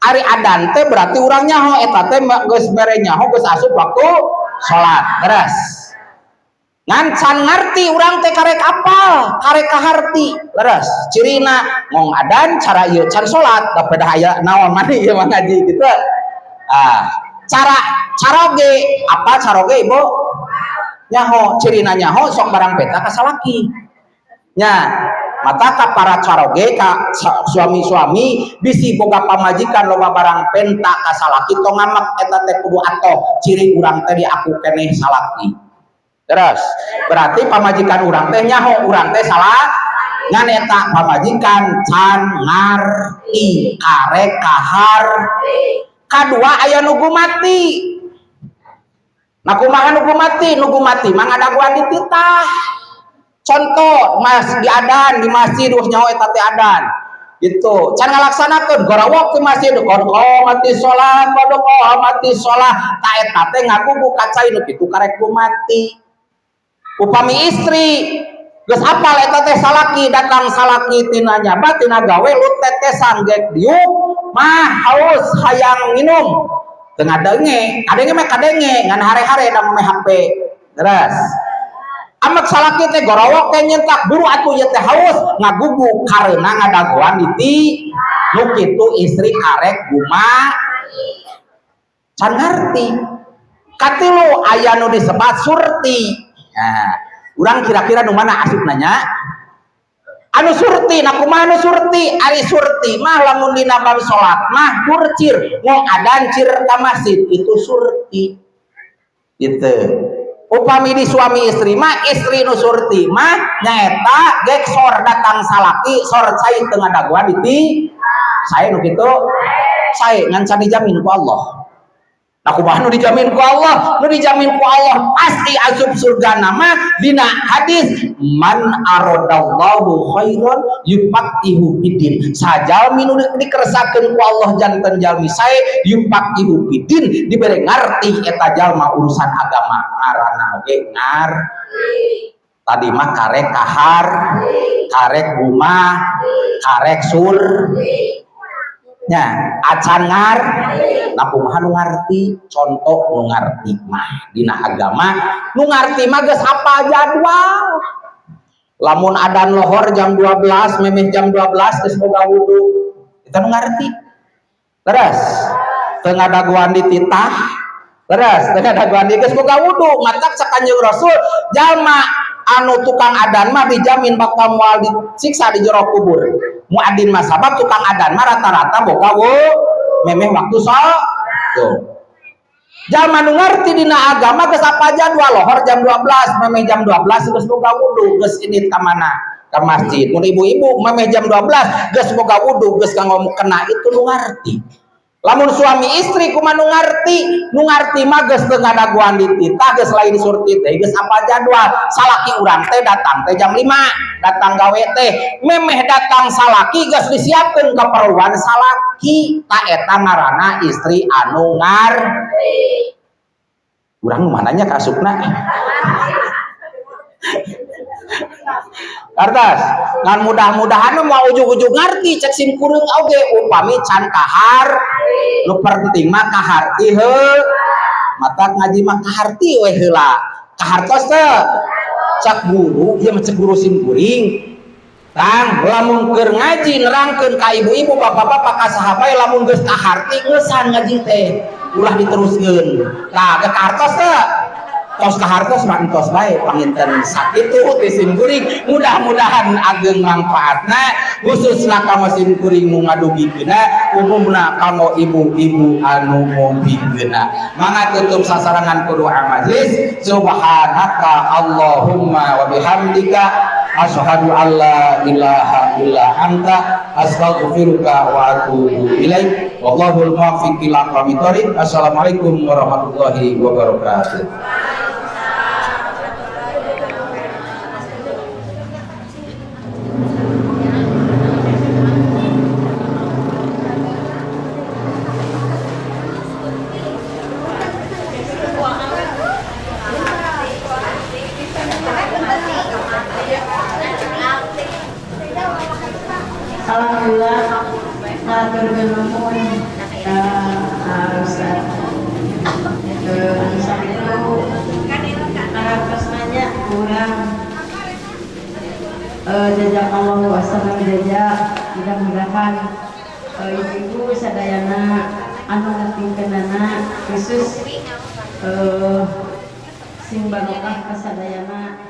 Ari adan teh berarti urang nyaho eta teh geus mere nyaho geus asup waktu salat. Terus ngan can ngarti urang teh, karek apal, karek kaharti. Leres, cirina ngong adan cara ieu can salat da pedah aya naon mani ieu mah ngaji gitu. Ah, cara caroge apa? Caroge, Ibu, nyaho. Cirina nyaho sok barang penta ka salaki nya. Mata ka para caroge, ka suami-suami, bisi boga pamajikan loba barang penta ka salaki, tong ngamek, eta teh kudu atoh, ciri urang teh diaku keneh salaki. Terus berarti pamajikan urang teh nyaho urang teh salah, ngan eta pamajikan can ngarti, karek kahar. Kadua aya nu gumati. Nah, kumaha nu gumati? Nu gumati mah ngadaguan dititah. Contoh mas di adan di masjid, geus nyaho eta teh adan gitu, can ngalaksanakeun, gorawok di masjid, qad qamati sholat, qad qamati sholat, ta eta teh ngagugu ka cai. Nu kitu karek gumati. Upami istri geus apal eta teh salaki, datang salaki tina nyaba, tina gawe, lu tetesan gek diuk mah, haus, hayang minum, teu ngadenge. Kadenge mah kadenge, ngan hare-hare da mah HP. Terus amat salaki teh gorowok teh nyentak, buru atuh ieu teh haus, ngagugu karena ngadagoan diti. Nu kitu istri karek guma, can ngarti. Katilu aya nu disebat surti. Nah, urang kira-kira nu mana asup nanya? Anu surti. Nah, kumaha anu surti? Ari surti mah lamun dina bab salat mah burcir, ngong adan cir ka masjid, itu surti gitu. Upami di suami istri mah, istri nu surti mah nyaeta gek sor datang salaki sor cai teu ngadagoan diti. Sae nu kitu? Sae, ngan can dijamin ku Allah. Nah, kumaha nu dijamin ku Allah? Nu dijamin ku Allah pasti asup surga nama dina hadis, man aradallahu khairan yufaqihu fiddin. Sajalmi nu dikeresakeun ku Allah janten jalmi sae, yufaqihu fiddin, dibere ngarti eta jalma urusan agama. Ngaranna oge ngar tadi mah karek kahar, karek guma, karek sur nya, acan ngar. Nah, kumaha nu ngarti? Contoh nu ngarti mah dina agama, nu ngarti mah geus hafal jadwal. Lamun adan lohor jam 12, memeh jam 12 geus boga wudu, eta nu ngarti. Terus teu ngadagoan dititah, terus teu ngadagoan di geus boga wudu. Matak cek Kanjeng Rasul, jalma anu tukang adan mah dijamin bakal moal disiksa di jero kubur. Muadzin mah sabab tukang adan mah rata-rata boga memeh waktu sholat. Tuh. Jalma nu ngarti dina agama geus apa jadwal lohor jam 12, memeh jam 12 geus boga wudu, geus indit ka mana? Ka masjid. Mun ibu-ibu memeh jam 12 geus boga wudu, geus kanggo mukena, itu nu ngarti. Lamun suami istri kumaha nu ngarti? Nu ngarti mah geus teu ngadaguan dititah, geus lain surti teh, geus apa jadwal. Salaki urang teh datang teh jam 5, datang gawe teh, memeh datang salaki geus disiapkeun keperluan salaki. Ta eta ngaranna istri anu ngarti. Urang nu mananya kasupna? Kartas, ngan mudah-mudahan mau ujug-ujug ngarti cek sim kuring oge upami can kahar, nu penting mah kaharti heuh. Mata ngaji mah kaharti we heula. Kahartos teu? Cak guru, ieu mah cek guru sim kuring. Tang, lamun keur ngaji nerangkeun ka ibu-ibu, bapak-bapak, ka saha bae lamun geus kaharti ngeusan ngaji teh, ulah diteruskeun. Tah, ge kahartos teu? Tos kahartos mah entos bae panginten sakitu ti sim kuring, mudah-mudahan ageng mangfaatna khususna kanggo sim kuring nu ngadugikeunna, umumna kanggo ibu-ibu anu ngobikeunna. Mangga tutup sasarangan ku doa majlis. Subhanaka Allahumma wa bihamdika asyhadu alla ilaha illa anta astaghfiruka wa atubu ilaik. Wallahul muwaffiq ila aqwamit thoriq. Assalamualaikum warahmatullahi wabarakatuh. Alhamdulillah, matur nuwun Ustaz. Sakitu ngarantos nanya kurang jajak Allah wasallam jajak, mudah-mudahan ibu-ibu sadayana anu ngertikeunana khusus sing barokah kasadayana.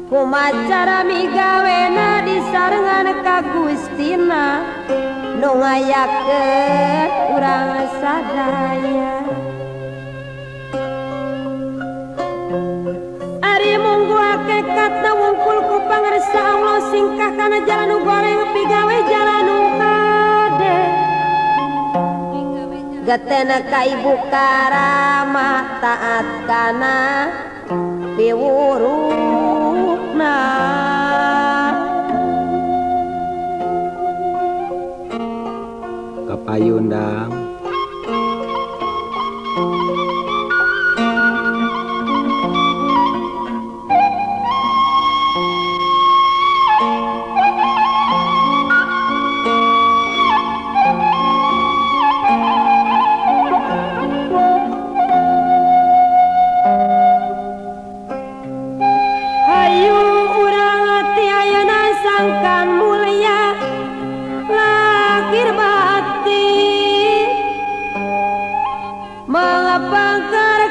Kumacara migawena disarengan ka Gustina nu ngayakeun urang sadaya. Ari munggu hakikatna wungkul ku pangersa Allah singkah kana jalan nu goreng pigawe jalan nu kade. Getena ka ibu karamah taat kana piwurukna. Kapayundang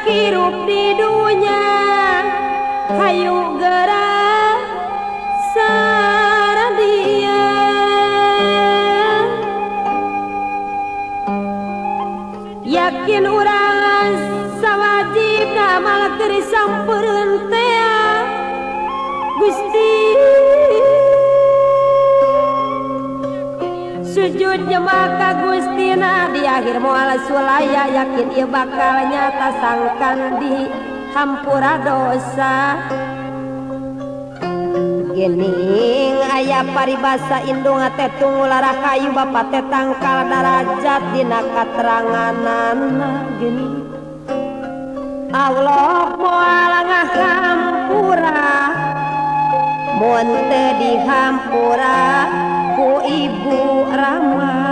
hirup di dunya, hayu gerak saradia. Yakin urang sawajib ngamal keur sampereun tea Gusti. Sujud nyembah ka Gustina di akhir moal sulaya yakin ieu bakal nyata sangkan di hampura dosa. Gening aya paribasa indung teh tunggu larah kayu bapa teh tangkal darajat dina kateranganana geuning Allah moal ngahampura mun teu dihampura ku Ibu Rama.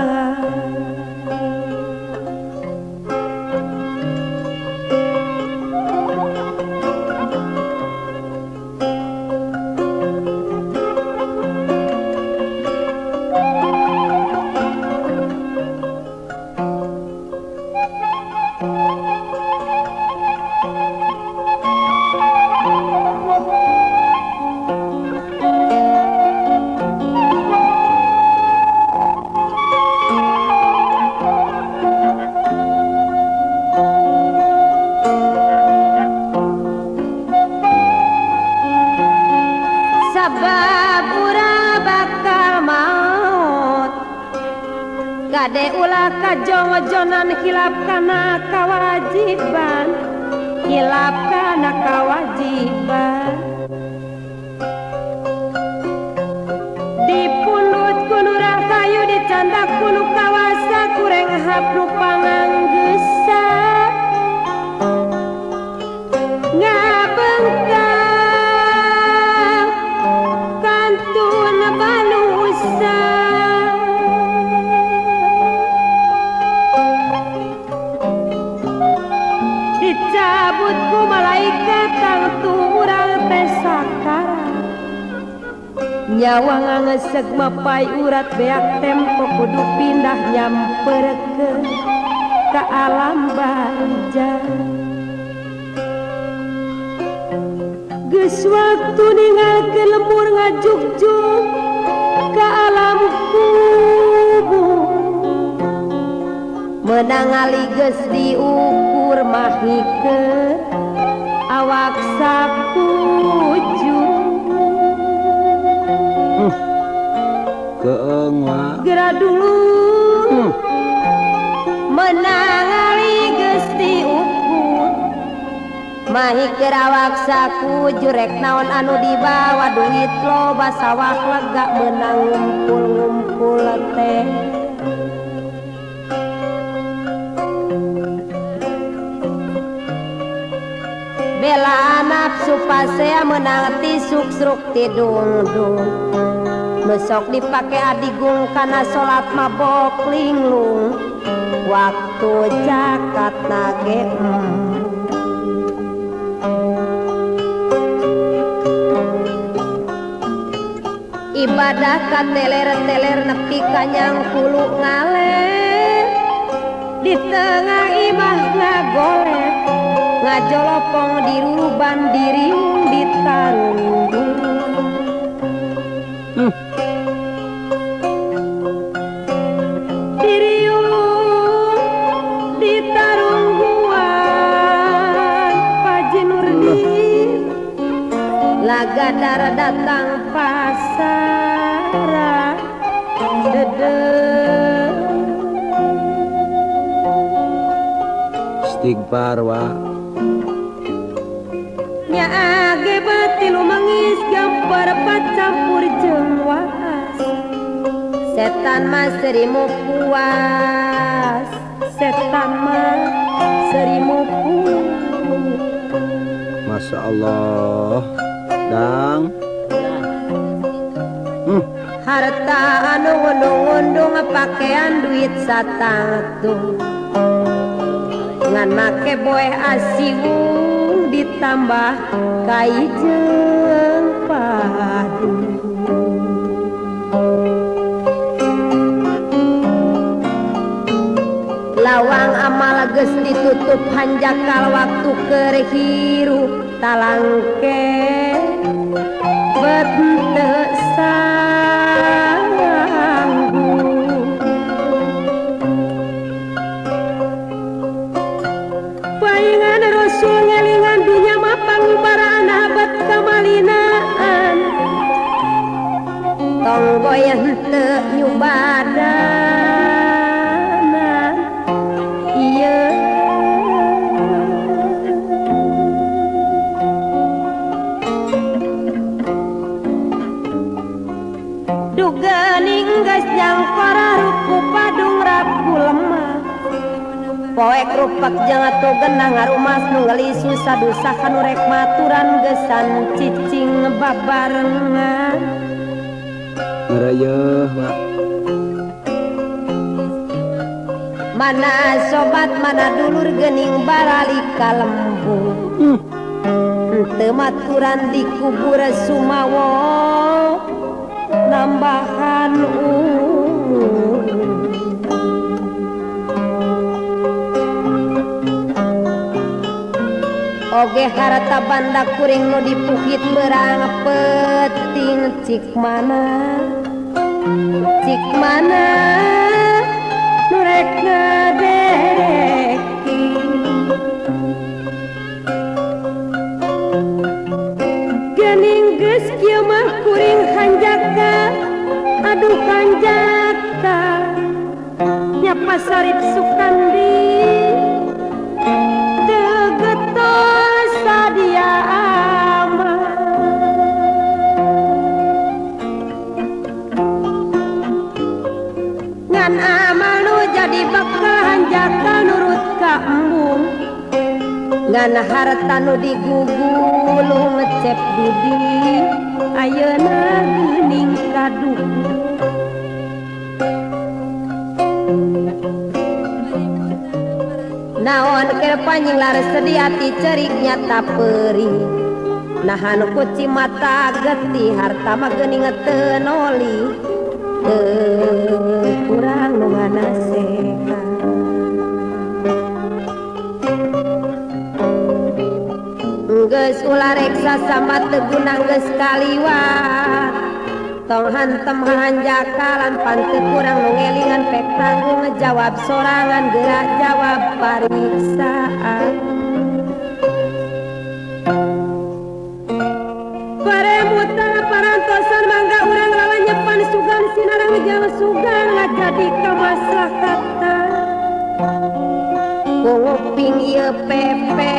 Kade ulah kajongojonan hilap kana kawajiban, hilap kana kawajiban. Dipunut kunurah kayu dicandak kunu kawasa kureng hapnu panganggesa. Ngabengkang kantun banusa. Dicabut ku malaikat tangtu urang teh sakara. Nyawa ngangeseg mapai urat beak tempo kudu pindah nyamperkeun ka alam barzah. Geus waktu ninggalkeun lembur ngajugjug ka alam kubur. Meunang ali geus diukur mahikeun awak sakuju. Keeng wa geura dulu. Meunang ali geus diukur mahikeun awak sakuju rek naon anu dibawa duit loba sawah lega meunang ngumpul-ngumpul teh. Bela nafsu pasea menang tisuk sruk tidungdung. Besok dipake adigung kana salat mabok linglung. Waktu zakat nage ibadah kateler-teler nepi kanyang kulu ngaler. Di tengah imah ngagolet ngajolopong diruban diriung ditanggung. Diriung ditarungguan Paji Nurdin lagadar datang pasara dede. Istighfar wa nya age batilu mangis gambar campur jeung waas. Setan mah serimu puas, setan mah serimu puas. Masya Allah dang. Harta anu ngundung-ngundung pakaian duit satangtung ngan make boeh asiwung ditambah kai jeung padu. Lawang amal geus ditutup hanjakal waktu keur hirup talangke bet teu sanggup. Paingan Rasul ngelingan dunya mah pangubaraan abad kamalinaan. Tong goyah teu nyubadan. Poek rupak jeung atuh genah ngarumas nu ngeulis susah dusa kanu rek maturan gesan cicing babarengan. Ngarayeuh wa. Mana sobat mana dulur geuning baralik ka lembur. Teu maturan dikubur sumawo nambahan umur. Oge harta banda kuring nu dipukit berang peting cik mana nu rek ngadereki. Geuning geus kieu mah kuring hanjaka aduh hanjaka nya Pasarip Sukandi teu getol sadia aman. Ngan amal nu jadi bekal hanjaka nurut ka embung. Ngan harta nu digugulung cep Dudi ayeuna geuning kaduh. Naon keur panjing lares sedih ati cerik nyata perih. Nahan kuci mata getih harta mah geuning teu noli. Teu kurang nu nganasehat. Geus ulah reksa sama teu guna geus kaliwat. Tong hantem hanjakalan pan teu kurang nu ngelingan pek tanggung jawab sorangan gerak jawab pariksaan. Paremutan parantosan mangga urang lalanyepan sugan sinarang jauh sugan ngajadi kamaslahatan. Kuping ieu pepe